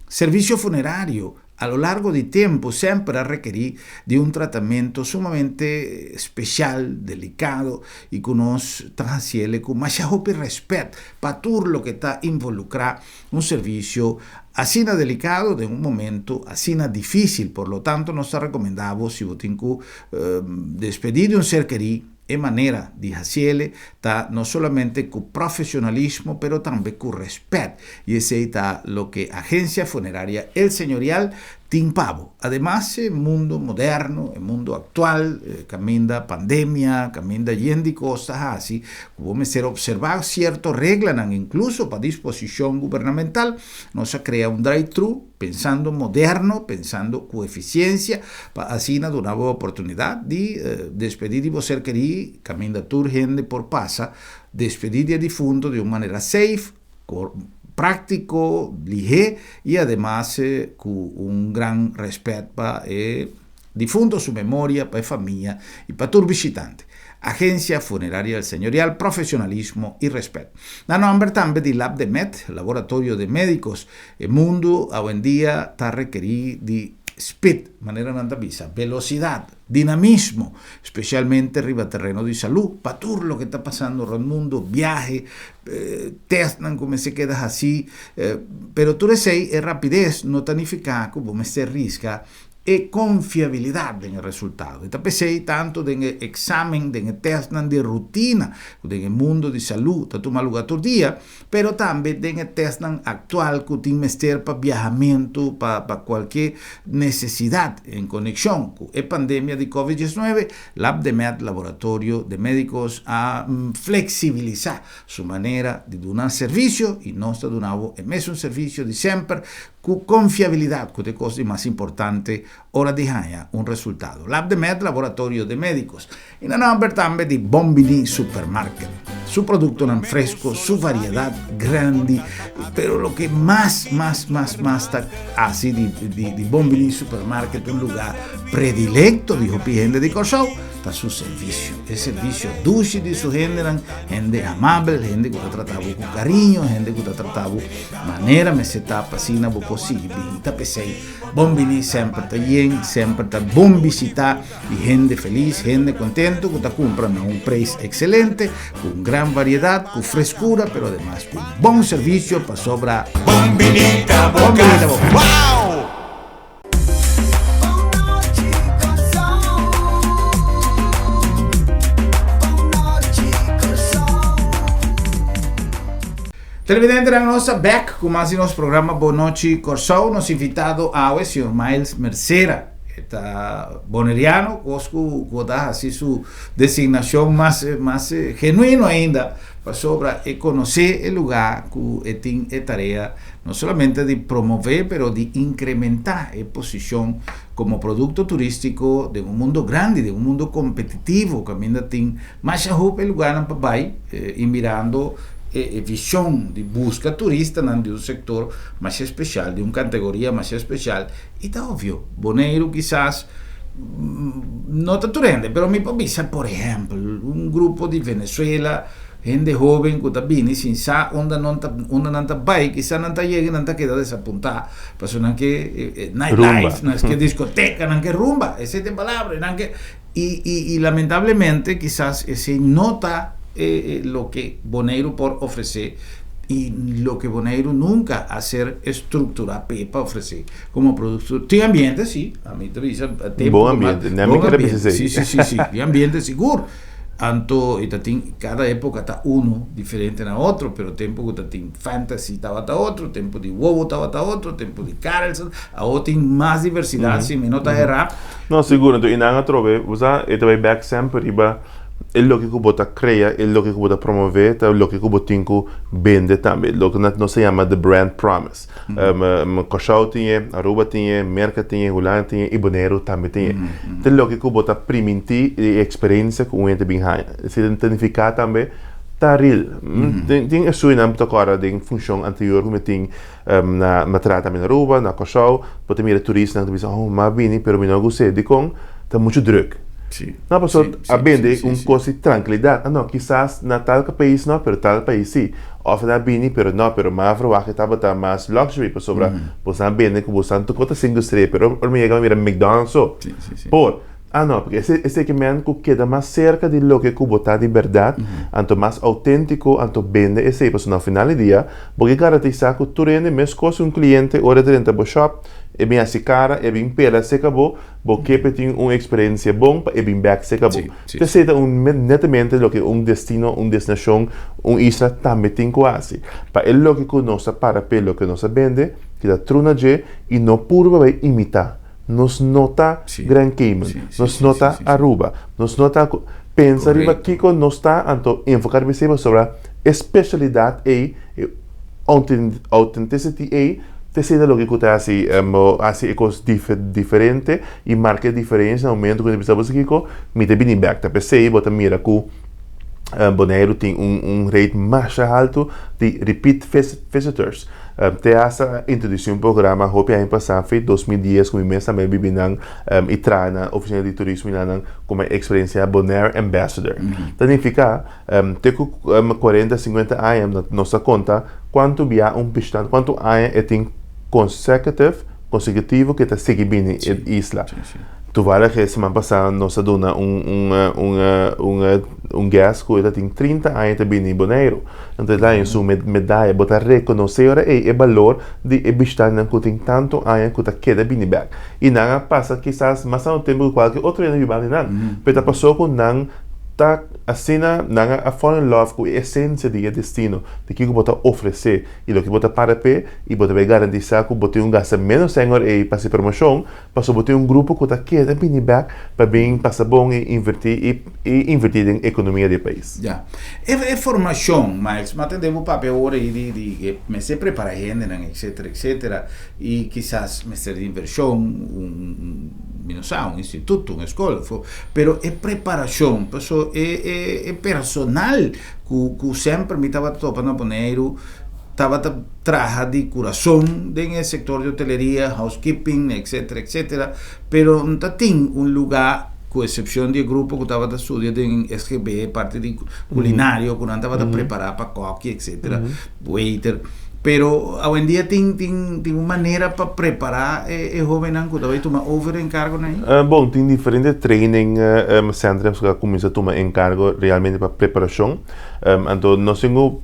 Servicio funerario a lo largo di tempo semper a rekerí di un tratamento sumamente special, delicado y cu nos ta haciele cu masha hopi respet pa tur loke ta involucra un servicio asina delicado den un momento asina dificil. Por lo tanto nos ta recomenda bo si bo tin cu despedi di un ser kerí, E manera di haciele ta no solamente cu profesionalismo pero tambe cu respet y esey ta loke Agencia Funeraria El Señorial tin pa bo. Ademas e mundo moderno, e mundo actual caminda pandemia, caminda yen di cos ta haci cu bo mester observa cierto reglanan incluso pa disposicion gubernamental. Nos a crea un drive-thru Pensando moderno, pensando ku efisiensia, pa asina duna bo oportunidat di despedí di bo ser kerí kaminda tur hende por pasa despedí di e difunto di un manera safe, práktiko, lihé i ademas ku un gran rèspèt pa e difunto su memoria, pa e famia i pa tur bishitante. Agencia Funeraria El Señorial, profesionalismo y respet. Na nomber tambe di Labdemed, Laboratorio de Medicos, e mundu awendia ta rekerí di speed, manera nan ta bisa, velocidad, dinamismo, specialmente riba tereno di salú, pa tur loke ta pasando rond mundu, biahe, testnan ku mester keda hasí, pero tur esei, e rapidez no ta nifiká ku bo mester riska e konfiabilidat den e resultado. E ta p'esei tantu den e eksamen, den e tèstnan di rutina ku den e mundu di salú ta tuma lugá tur dia, pero tambe den e tèstnan aktual ku tin mester pa biahamentu, pa pa kualke nesesidat en konekshon ku e pandemia di Covid diesnuebe, Labdemed, Laboratorio de Médicos, a fleksibilisá su manera di duna servisio i nos ta duna bo e mesun servisio di semper Ku konfiabilidat ku ta e kos di mas importante ora di haña un resultado. Labdemed, Laboratorio de Médicos. I na nòmber tambe di Bombini Supermarket. Su produktonan fresko, su variedat grandi, pero loke mas, mas, mas, mas ta hasi di di Bombini Supermarket un lugá predilecto di hopi hende di Kòrsou ta su servisio. E servisio dushi di su hendenan, hende amabel, hende ku ta trata bo ku kariño, hende ku ta trata bo Manera mester ta pa asina bo por sigui bini ta p'esei. Bon bini semper ta yen, semper ta bon bisita di hende felis, hende contento cu ta cumpra na un prijs excelente, cu un gran variedad, cu frescura pero ademas cu bon servicio pasobra Bon bini ta bo Bon bini ta bo cas. cas. Wow! Televidentenan nos ta bek ku mas di nos programa Bon Nochi Kòrsou. Nos invitado awe señor Miles Mercera. E ta boneriano, kos ku ku ta hasi su designashon mas mas genuino ainda pasobra e konosé e lugá ku e tin e tarea no solamente di promové pero di inkrementá e posishon komo produkto turístiko den un mundo grandi, den un mundo kompetitivo kaminda tin masha hopi lugánan pa bai i mirando e vishon di buska turistanan di un sektor masha speshal, di un kategoria masha speshal i ta obvio Boneiru kisas no ta tur hende pero mi por bisa por ehèmpel un grupo di Venezuela Hende hoben ku ta bini sin sa unda nan ta unda nan ta bai, kisa nan ta yega i nan ta keda desapuntá, pasobra nan ke nightlife, nan ke diskoteka, nan ke rumba, esei ta e palabra, nan ke i i i lamentablemente kisas esei no ta e loke Boneiru por ofresé. I loke Boneiru nunka a ser estrukturá p'e pa ofresé komo produkto. Tin ambiente, sí, ami ta bisa tempu Bon ambiente, ne ami kere bisa esei. Sí, sí, sí, sí, tin ambiente sigur. Anto i ta tin kada époka ta unu diferente na otro, pero tempu ku ta tin Fantasy tabata otro, tempu di Wowo tabata otro, tempu di Carlson, awor tin mas diversidat, si mi no ta erá. No, sigur, anto i nan atrobe, bo sa, e ta bai bèk semper riba E loke ku bo ta krea, e loke ku bo ta promové ta loke ku bo tin ku bende tambe. Loke nos ta yama the brand promise. Kòrsou tin e, Aruba tin e, Merka tin e, Hulanda tin e i Boneiru tambe tin e. Ta loke ku bo ta primintí di e eksperensia ku un hende bin haña. Esei ta nifiká tambe ta real. Tin estudinan bo ta kòrda den funshon anterior ku mi tin na mi a traha tambe na Aruba, na Kòrsou, bo ta mira turistanan ta bisa, oh, mi a bini pero mi no a gust'é. Dikon? Ta muchu drùk. No, pasobra a bende un kos di trankilidat. Ah no, kisas na tal pais no, pero tal pais si. Òf nan a bini pero no, pero mi a verwagt e tabata mas luxury pasobra boso a bende ku boso tantu kos ta sinku strea, pero ora mi yega mi mira McDonald's so. Por. Ah no, porque ese esei ke men ku keda mas serka di loke ku bo ta di bèrdat, anto mas outéntiko, anto bende esei, pasobra na final di dia bo ke garantisá ku tur hende meskos un kliente ora e drenta bo shòp, e bin hasi kara, e bin pela serka bo, bo ke pa e tin un eksperensia bon pa e bin bèk serka bo. Esei ta un netamente loke un destino, un destinashon, un isla tambe tin ku hasi. Pa e loke ku nos ta para p'e loke nos ta bende, keda tru na dje i no purba bai imitá. Nos no ta Grand Cayman, nos no ta Aruba, nos no ta Pensa riba kiko nos ta, anto enfoká riba esei pasobra e spesialidat ei, e authenticity ei, ta esei ta loke ku ta hasi hasi e kos diferente i marka e diferensia na momento ku bo ta bisa bo sa kiko, mi ta bini bèk. Ta p'esei bo ta mira ku Boneiru tin un rate masha haltu di repeat visitors. Te hasta a introduci un programa hopi aña pasa, fe 2010, cu mi mes tambe bibi nan y traha na oficina di turismo y nan como experiencia Bonaire Ambassador. Ta nifica te cu 40, 50 aña nos ta conta cuanto bia un bishitante, cuanto aña e tin consecutive, consecutivo cu e ta sigui bini e isla. Toevallig e siman pasa nos a duna un un un guest cu e ta tin 30 aña ta bini Boneiru. Anto e ta haña su medaya. Bo ta rekonosé ora ei e balor di e bishtantenan ku tin tantu aña ku ta keda bini bèk. I nan a pasa kisas mas tantu tempu ku kualke otro hende biba di nan. Pero ta pasó ku nan ta asina, nan a fall in love ku e esensia di e destino, di kiko bo ta ofresé i loke bo ta para p'e, i bo ta bai garantisá ku bo tin un gasta ménos sèn ora ei pa hasi promoshon, Pasobra bo tin un grupo ku ta keda bini bèk pa bin pasa bon i invertí i i invertí den ekonomia di e pais. Ya. E e formashon, Miles, mi a tende bo papia ora ei di di e mester prepara hendenan etcetera etcetera i kisas mester di invershon, un un mi no sa, un instituto, un eskol, pero e preparashon, paso e e e personal ku ku semper mi tabata topa na Boneiru tabata traha di kurason den e sektor di hoteleria, housekeeping, etcetera, etcetera, pero no ta tin un lugá, ku eksepshon di e grupo ku tabata studia den SGB, parti di kulinario, ku nan tabata prepará pa kòki, etcetera, waiter, pero awendia tin tin tin un manera pa prepará e e hóbennan ku ta bai tuma over e enkargonan ei? Bon, tin diferente training centrums ku a kuminsá tuma enkargo realmente pa preparashon. Anto nos tin ku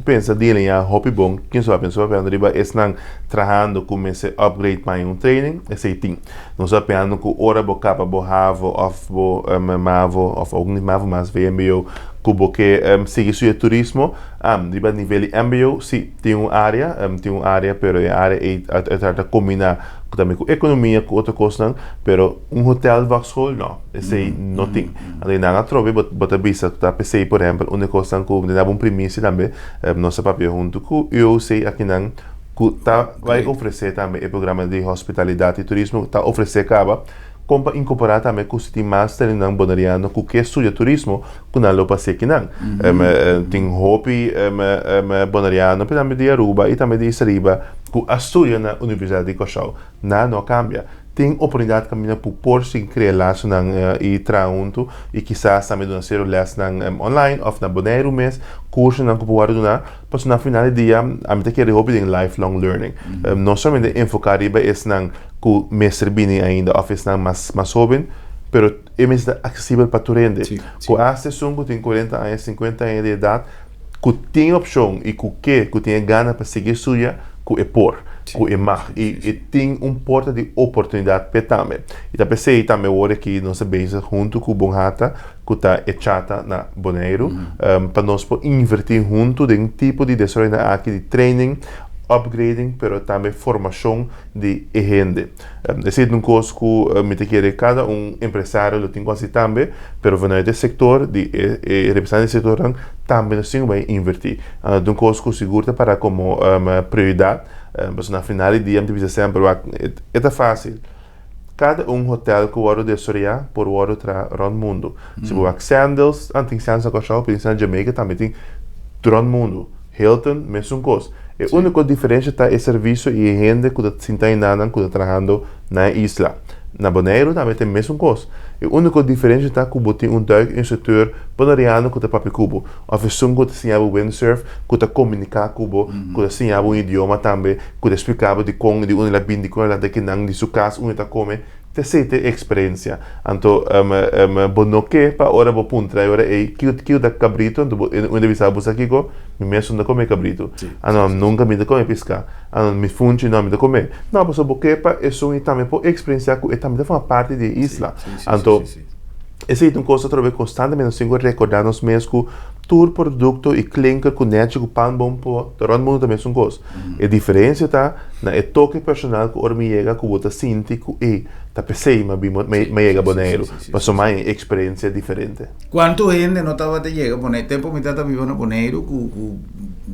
Pensa di liña hopi bon, ken so a pensa papiando riba esnan trahando ku mester upgrade pa un training, esei tin. Nos a papiando ku ora bo kaba bo havo òf bo mavo òf ook nit mavo mas vmbo ku bo ke sigui studia turismo, riba nivel di mbo si tin un área, tin un área pero e área ei uiteraard ta kombiná tambe ku ekonomia ku otro kosnan pero un hotel vakschool no. Esei no tin. Anto i nan atrobe bo bo ta bisa ku ta p'esei por ehèmpel un di e kosnan ku mi ta daba un primisia tambe nos a papia huntu ku UOC akinan ku ta bai ofresé tambe e programa di hospitalidat i turismo ta ofresé kaba kon pa inkorporá tambe ku si tin mas teninan boneriano ku ke studia turismo ku nan lo pas'é akinan. Tin hopi boneriano pero tambe di Aruba i tambe di Isla ku a studia na Universidat di Kòrsou. Nan no a kambia. Tin oportunidat kaminda ku por sigui krea lasonan i traha huntu i kisas tambe duna sero lèsnan online òf na Boneiru mes, kursonan ku por wòrdu duná. Pasobra na final di dia ami ta kere hopi den lifelong learning. No solamente enfoká riba esnan ku mester bini ainda òf esnan mas mas hóben, pero e mester ta aksesibel pa tur hende. Ku asta esun ku tin kuarenta aña, sinkuenta aña di edat. Ku tin opshon i ku ke ku tin e gana pa sigui studia ku e por, ku e mag i e tin un porta di oportunidat p'e tambe. I ta p'esei tambe awor aki nos ta bezig huntu ku Bonhata ku ta e chata na Boneiru pa nos por invertí huntu den tipo di desaroyonan aki di training, upgrading pero tambe formashon di e hende. Esei ta un kos ku mi ta kere kada un empresario lo tin ku hasi tambe, pero vanuit e sektor di e e representante di e sektornan tambe nos tin ku bai invertí. Ta un kos ku sigur ta para komo prioridat, pasobra na final di dia mi ta bisa semper wak e ta fásil. Kada un hotel ku wòrdu desaroyá por wòrdu traha rònt mundu. Si bo wak Sandals, an tin Sandals na Kòrsou, pero tin Sandals na Jamaica tambe tin rònt mundu. Hilton, mesun kos. E úniko diferensha ta e servisio i e hende ku ta sinta enanan ku ta trahando na e isla. Na Boneiru tambe ta e mesun kos. E úniko diferensha ta ku bo tin un duikinstrukteur boneriano ku ta papia ku bo, òf esun ku ta siña bo windsurf, ku ta komuniká ku bo, ku ta siña bo un idioma tambe, ku ta splika bo dikon di unda el a bini, dikon el a lanta kinan, di su kas unda e ta kome. Ta esei ta e eksperensia. Anto bo no ke pa ora bo puntra e ora ei kiko kiko ta kabritu anto bo un ta bisa bo sa kiko mi mes no ta kome kabritu. Anto nunka mi ta kome piská. Anto mi funchi no mi ta kome. No pasobra bo ke pa esun i tambe por eksperensiá ku e tambe ta forma parti di e isla. Anto esei ta un kos atrobe konstantemente nos tin ku rekordá nos mes ku tur produkto i klinker ku nechi ku pan bon por ta rònt mundu ta mesun kos. E diferensia ta na e toke personal ku ora mi yega ku bo ta sinti ku ey ta p'esey mi a bin mi a yega Boneiru pasobra mi a haña e eksperensia diferente. Kuantu hende no tabata yega Boneiru? Tempu mi tata biba na Boneiru ku ku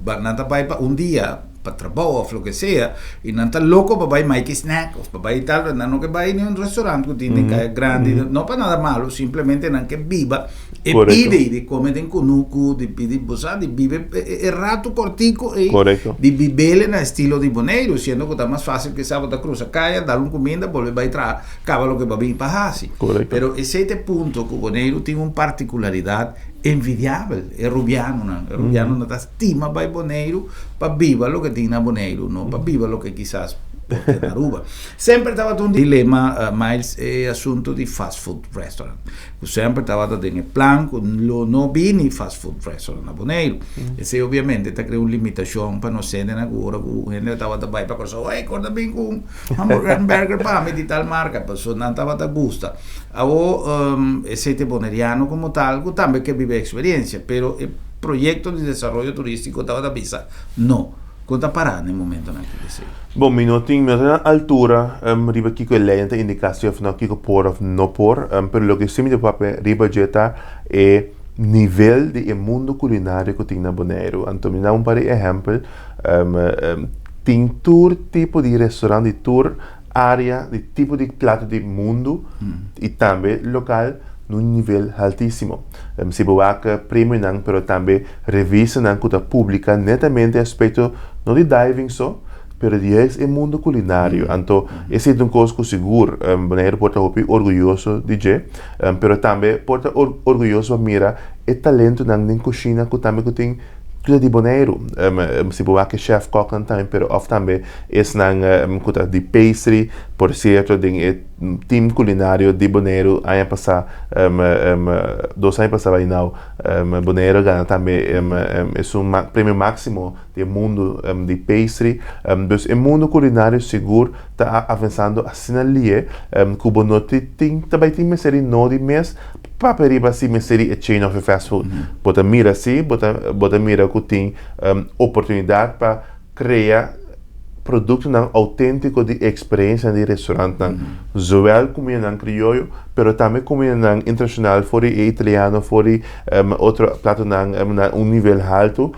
nan ta bai pa un dia pa trabou òf loke sea i nan ta loko pa bai Mikey Snack òf pa bai tal nan no ke bai ni un restaurant ku tin den kaya grandi no pa nada malu simplemente nan ke biba E pidi di come den cunucu, di pidi, bo sa, di bibe e rato cortico ei, di bibele na estilo di Boneiru, siendo cu ta mas facil kisa bo ta cruza caya, dal un cuminda, bolbe bay traha, caba loke bo a bin pa haci. Pero esey ta e punto cu Boneiru tin un particularidad envidiabel, e rubianonan, e rubianonan ta stima bay Boneiru pa biba loke tin na Boneiru, no pa biba loke kisas por tin na Aruba. Semper tabata un dilema, Miles, e asunto di fast food restaurant. Ku semper tabata den e plan ku lo no bini fast food restaurant na Boneiru. Esei obviamente ta krea un limitashon pa nos hendenan ku ora ku hende tabata bai pa Kòrsou, ey kòrda bin ku un hamburger pa mi di tal marka, pasobra nan tabata gusta. Awor esei ta e boneriano komo tal ku tambe ke biba e eksperensia, pero e proyekto di desaroyo turístiko tabata bisa no. Kon ta pará na e momentonan aki esei? Bon, mi no tin, mi no ta na altura riba kiko e leinan ta indiká si òf no, kiko por òf no por, pero loke sí mi ta papia riba dje ta e nivel di e mundu kulinario ku tin na Boneiru. Anto mi da un par di ehèmpel, tin tur tipo di restorant di tur área, di tipo di plato di mundu i tambe lokal na un nivel haltísimo. Si bo wak premionan pero tambe revistanan ku ta publiká netamente aspekto no di diving so, pero di juist e mundu kulinario. Anto esei ta un kos ku sigur Boneiru por ta hopi orguyoso di dje, pero tambe por ta orguyoso pa mira e talentonan den kushina ku tambe ku tin ku ta di Boneiru. Si bo wak e chef kòknan tambe pero òf tambe esnan ku ta di pastry, por sierto den e team kulinario di Boneiru aña pasá, dos aña pasá bai nau. Boneiru a gana tambe esun premio máksimo di e mundu di pastry. Dus e mundu kulinario sigur ta avansando asina lie ku bo no tin ta bai tin mester di no di mes papia riba si mester di e chain òf e fast food. Bo ta mira si, bo ta bo ta mira ku tin oportunidat pa krea produktonan outéntiko di eksperensianan di restorantnan, zowel kumindanan krioyo, pero tambe kumindanan internashonal for di e italiano, for di otro platonan na un nivel haltu,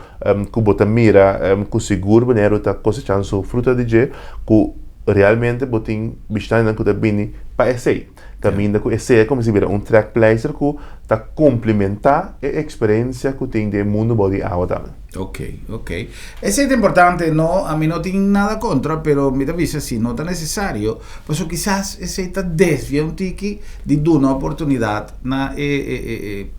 ku bo ta mira ku sigur Boneiru ta kosechando su fruta di dje, ku realmente bo tin bishitantenan ku ta bini pa esei. Kaminda ku esei a kuminsá bira un trekpleister ku ta komplementá e eksperensia ku tin den e mundu bou di awa tambe. Ok, ok. Esei ta importante, no, ami no tin nada kontra, pero mi ta bisa si no ta nesesario, pasobra kisas esei ta desvia un tiki di duna oportunidat na e e e e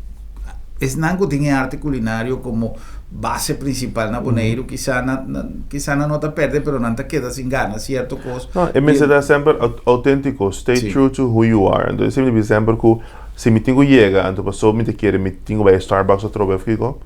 esnan ku tin e arte kulinario komo base principal na Boneiru, kisa na, kisa nan no ta perde, pero nan ta keda sin gana cierto cos. No, e mester ta semper autentico, stay true to who you are. Anto esei mi ta bisa semper cu si mi tin cu yega, anto pasobra mi ta kere mi tin cu bay Starbucks atrobe of kico,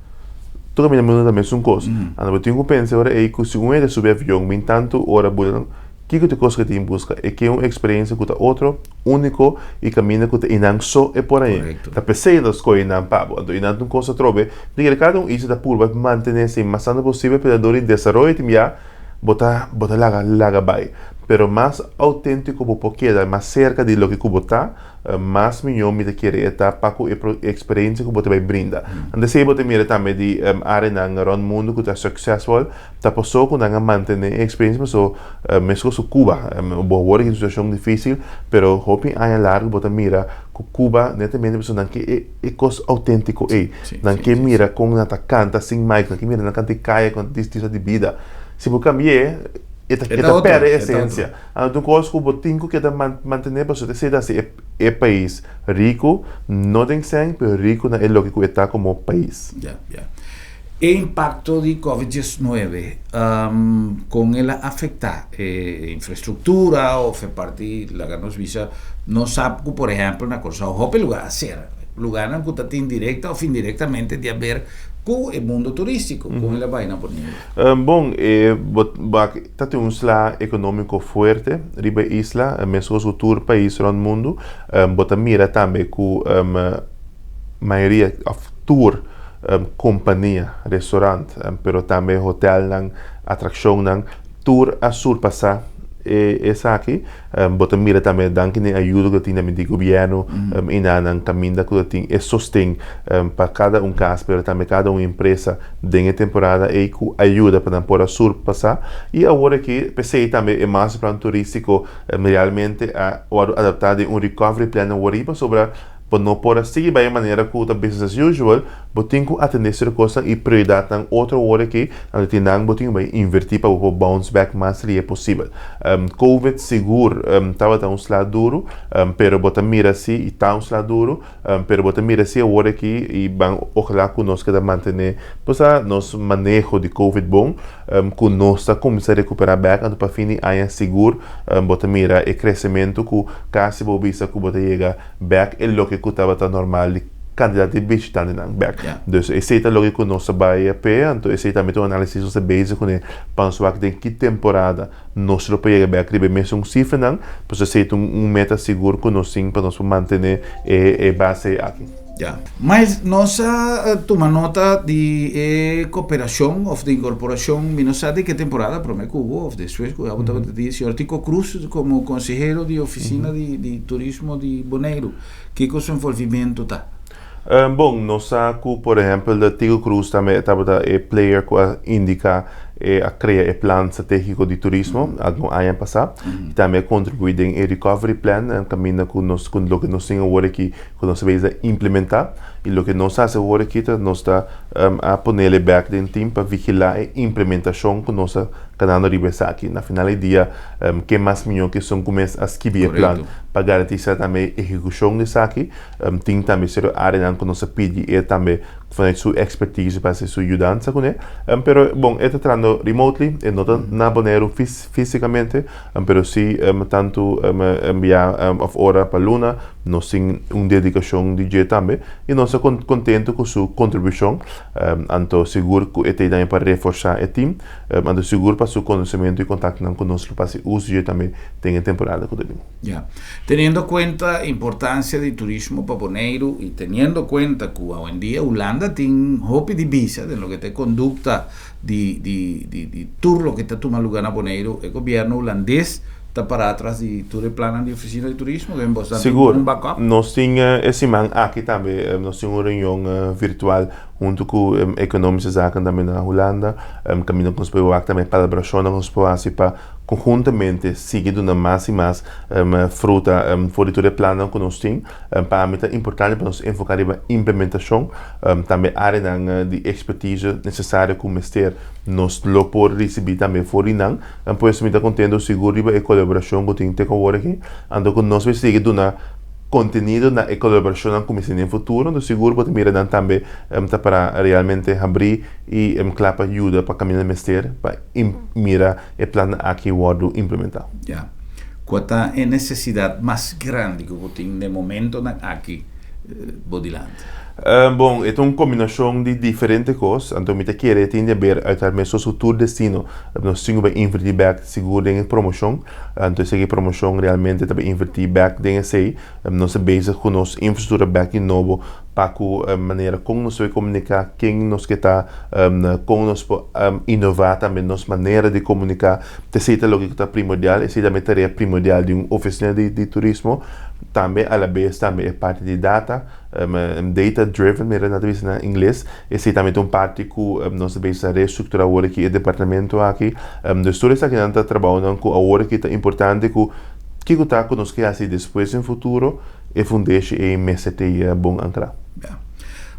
Tur kaminda mundu ta mesun kos. Anto bo tin ku pensa e ora ei ku si un hende subi avion bin tantu ora bula kiko ta e kos ku e tin buska? E ke un eksperensia ku ta otro, úniko i kaminda ku ta einan so e por haña. Ta p'esei nan ta skohe einan pa bo. Anto einan ta un kos atrobe di kere kada un isla ta purba mantené esei mas tantu posibel pero dor di desaroyo tin bia bo ta bo ta laga laga bai. Pero mas outéntiko bo por keda, mas serka di loke ku bo ta, mas mihó mi ta kere e ta pa ku e eksperensia ku bo ta bai brinda. Anto esei bo ta mira tambe di áreanan rònt mundu ku ta suksesful, ta pasó ku nan a mantené e eksperensia pasó meskos ku Cuba. Bo awor aki un situashon difísil, pero hopi aña largu bo ta mira ku Cuba netamente pasobra nan ke e kos outéntiko ei. Nan ke mira kon nan ta kanta sin mic, nan ke mira nan kanta di kaya kon nan ta di bida. Si bo kambi'é e ta pèrdè e esensia. Anto un kos ku bo tin ku keda mantené pasobra esei ta hasi e pais riku, no den sèn, pero riku na e loke ku e ta komo pais. Ya, ya. E impakto di Covid 19, kon el a afektá e infrastruktura òf e parti, laga nos bisa, nos sa ku por ehèmpel na Kòrsou hopi lugá a sera, lugánan ku ta tin direkta òf indirektamente di haber ku e mundo turístiko, kon el a bai na Boneiru? Bon, e bo Ta tin un sla ekonómiko fuerte riba e isla, meskos ku tur pais rònt mundu. Bo ta mira tambe ku mayoria òf tur kompania, restorant, pero tambe hotèlnan, atrakshonnan, tur a surpasá esaki. Bo ta mira tambe danki na e ayuda ku ta tin tambe di gobièrnu i na nan kaminda ku ta tin e sosten pa kada un kas pero tambe kada un empresa den e temporada ei ku a yuda pa nan por a surpasá. I awor aki p'esei tambe e masterplan turístiko realmente a wòrdu adaptá den un recovery plan awor ei pasobra bo no por a sigui bai e manera ku ta business as usual, bo tin ku atendé sierto kosnan i prioridatnan otro awor aki, anto tin nan bo tin ku bai invertí pa bo por bounce back mas rie posibel. Covid sigur tabata un sla duru, pero bo ta mira si i ta un sla duru, pero bo ta mira si awor aki i ban ojalá ku nos keda mantené pues a nos maneho di Covid bon, ku nos ta kuminsá rekuperá bèk, anto pa fin di aña sigur bo ta mira e kresementu ku kasi bo bisa ku bo ta yega bek e loke ku tabata normal di kantidat di bishitantenan bek. Dus esei ta loke ku nos ta bai p'e, anto esei tambe ta un análisis nos ta bezig kuné pa nos wak den ki temporada nos lo por yega bek riba e mesun sifranan, pasobra esei ta un meta sigur ku nos tin pa nos por mantené e base aki. Ya. Mas nos a tuma nota di e koperashon òf di inkorporashon, mi no sa di ke temporada, promé ku hubo òf despues ku abo tabata tin señor Tico Cruz komo konsehero di ofisina di turismo di Boneiru. Kiko su envolvimentu ta? Bon, nos sa ku por ehèmpel Tico Cruz tambe tabata e player ku a indiká e a krea e plan stratégiko di turismo algun aña pasá i tambe a kontribuí den e recovery plan kaminda ku nos ku loke nos tin awor aki ku nos ta bezig ta implementá i loke nos hasi awor aki ta nos ta a ponele bèk den tim pa vigilá e implementashon ku nos ta kanando riba esaki. Na final di dia ke mas mihó ke esun ku mes a skibi e plan pa garantisá tambe e ehekushon di esaki. Tin tambe sierto áreanan ku nos a pidi e tambe vanuit su ekspertise pa hasi su yudansa kuné. Pero bon e ta trahando remotely, e no ta na Boneiru físikamente, pero si tantu bia òf ora pa luna Nos tin un dedikashon di dje tambe i nos ta kontentu ku su kontribushon. Anto sigur ku e ta tambe pa reforsá e tim. Anto sigur pa su konosementu i kontaktonan ku nos lo por hasi uso di dje tambe den e temporada ku ta bin. Ya. Teniendo kuenta importansia di turismo pa Boneiru i teniendo kuenta ku awendia Hulanda tin hopi di bisa den loke ta e kondukta di di di di tur loke ta tuma luga na Boneiru, e gobièrnu hulandes ta pará tras di tur e plannan di ofisina di turismo ku bo ta Sigur. un backup? Nos tin e siman aki tambe nos tin un reunion virtual huntu ku Economische Zaken tambe na Hulanda kaminda ku nos por wak tambe palabrashonnan ku nos por hasi pa konhuntamente sigui duna mas i mas fruta for di tur e plannan ku nos tin. Pa mi ta importante pa nos enfoká riba implementashon, tambe áreanan di ekspertise nesesario ku mester nos lo por risibí tambe for di nan. Pues mi ta kontento sigur riba e kolaborashon ku tin te ku awor aki. Anto ku nos mester sigui duna kontenido na e kolaborashonnan ku mester den futuro, anto sigur bo ta mira nan tambe ta para realmente habrí i kla pa yuda pa kaminda mester pa mira e plannan aki wòrdu implementá. Ya. Kua ta e nesesidat mas grandi ku bo tin den momentonan aki? Bo dilanti? Bon, e ta un kombinashon di diferente kos, anto mi ta kere e tin di haber uiteraard mesun su tur destino. Nos tin ku bai invertí bèk sigur den e promoshon, anto esaki promoshon realmente ta bai invertí bèk den esei. Nos ta bezig ku nos infrastruktura bèk di nobo pa ku manera kon nos ta bai komuniká, ken nos ke ta, kon nos por inová tambe nos manera di komuniká. Esei ta loke ku ta primordial, esei tambe tarea primordial di un ofisina di turismo. Tambe alabes tambe e parti di data, data driven mira nan ta bisa na ingles, esei tambe ta un parti ku nos ta bisa restrukturá awor aki e departamento aki. Dus tur esakinan ta trabounan ku awor aki ta importante ku kiko ta ku nos ke hasi despues den futuro, e fundeshi ei mester ta bon ankrá. Ya.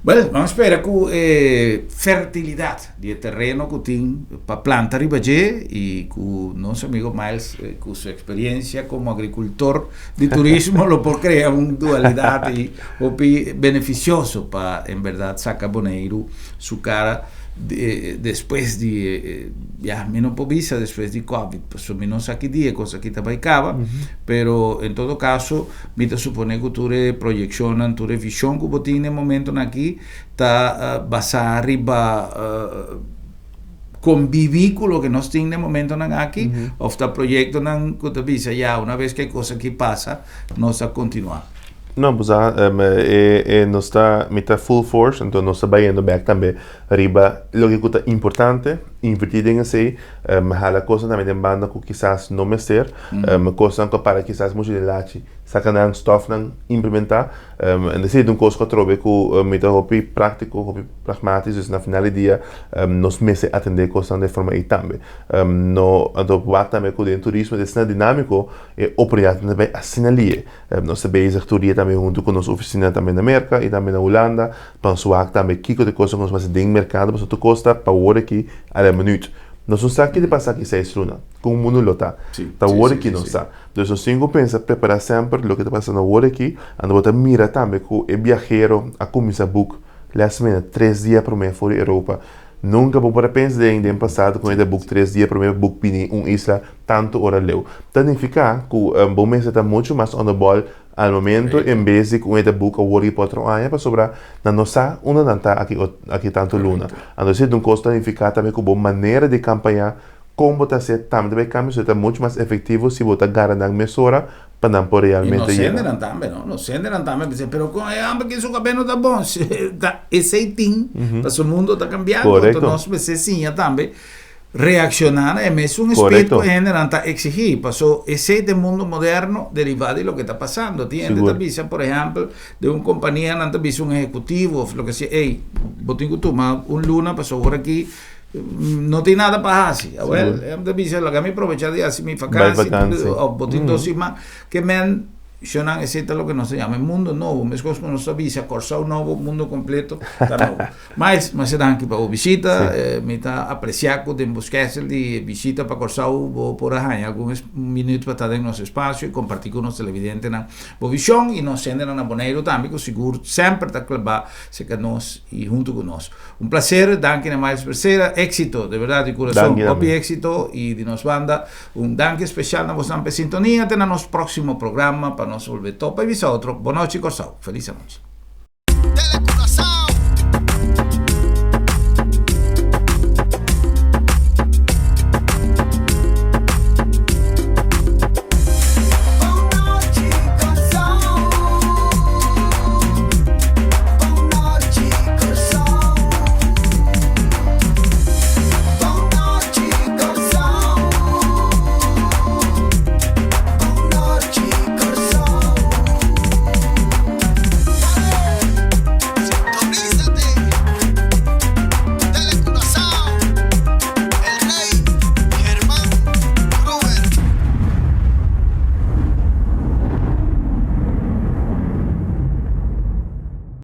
Well, ban spera ku e fertilidat di e tereno ku tin pa planta riba dje i ku nos amigo Miles ku su eksperiencia komo agrikultor di turismo lo por krea un dualidat i hopi benefisioso pa en bèrdat saka Boneiru su kara despues di ya mi no por bisa despues di covid pasobra mi no sa ki dia e kos aki ta bai kaba pero en todo kaso mi ta supone ku tur e proyekshonnan tur e vishon ku bo tin na e momentonan aki ta basá riba konviví ku loke nos tin den momentonan aki òf ta proyektonan ku ta bisa ya una bes ku e kos aki pasa nos ta kontinuá? No, bo sa e e nos ta mi ta full force anto nos ta bayendo bèk tambe riba loke ku ta importante invertí den esei hala kosnan tambe den banda ku kisas no mester kosnan ku a para kisas muchu den lachi saka nan stòfnan implementá. En esei ta un kos ku atrobe ku mi ta hopi práktiko, hopi pragmátis, dus na final di dia nos mester atendé kosnan den forma ei tambe. No, anto wak tambe ku den turismo ta asina dinámiko, e oportunidatnan ta bai asina lihe. Nos ta bezig tur dia tambe huntu ku nos ofisina tambe na Merka i tambe na Hulanda pa nos wak tambe kiko ta e kosnan ku nos mester den merkado pasobra tur kos ta pa awor aki a la minuut. Nos no sa ki ta pasa aki seis luna, kon mundu lo ta. Ta awor aki nos sa. Dus nos tin ku pensa prepará semper loke ta pasando awor aki, anto bo ta mira tambe ku e biahero a kuminsá buk last minute tres dia promé for di Europa. Nunka bo por a pensa den den pasado ku e ta buk tres dia promé pa buk bini un isla tantu ora leu. Ta nifiká ku bo mester ta muchu mas on the ball al momento en bes di ku e ta buk awor i pa otro aña pasobra nan no sa unda nan ta aki aki tantu luna. Anto esei ta un kos ta nifiká tambe ku bo manera di kampañá Kon bo ta hasié tambe ta bai kambia so e ta muchu mas efektivo si bo ta gara nan mesora pa nan por I realmente nos yega. hendenan tambe no, nos hendenan tambe bisa pero kon e homber ki su kabes no ta bon ta esei tin pasobra mundo ta kambiando enton Korekto. nos mester siña tambe reakshoná na e mesun speed Korekto. ku e hendenan ta eksigí paso esei ta e mundo moderno derivá di loke ta pasando tin hende ta Sigur. bisa por ehèmpel den un kompania nan ta bisa un ehekutivo òf loke sea ey bo tin ku tuma un luna pasobra ora aki No tin nada pa hasi. Awel, em ta bisa, laga mi probecha di hasi mi Bai vakansi, vakansi. of bo tin dos siman. Ke men, shonnan, esei ta loke nos ta yama e mundo nobo. Meskos ku nos ta bisa Kòrsou nobo, mundo kompleto ta nobo. Miles, masha danki pa bo bishita. Mi ta apresiá ku den bo skèsel di bishita pa Kòrsou bo por a haña algun minüt pa ta den nos espasio i kompartí ku nos televidentenan bo vishon i nos hendenan na Boneiru tambe ku sigur semper ta klabá serka nos i huntu ku nos. Un placer, danki na Miles Becerra, éxito, de verdad di corazón, Danki hopi tambe. éxito y di nos banda un danki especial na bosnan p'e sintonia, te na nos próximo programa pa nos bolbe topa y bisa otro, bonochi Corsou, feliz anochi.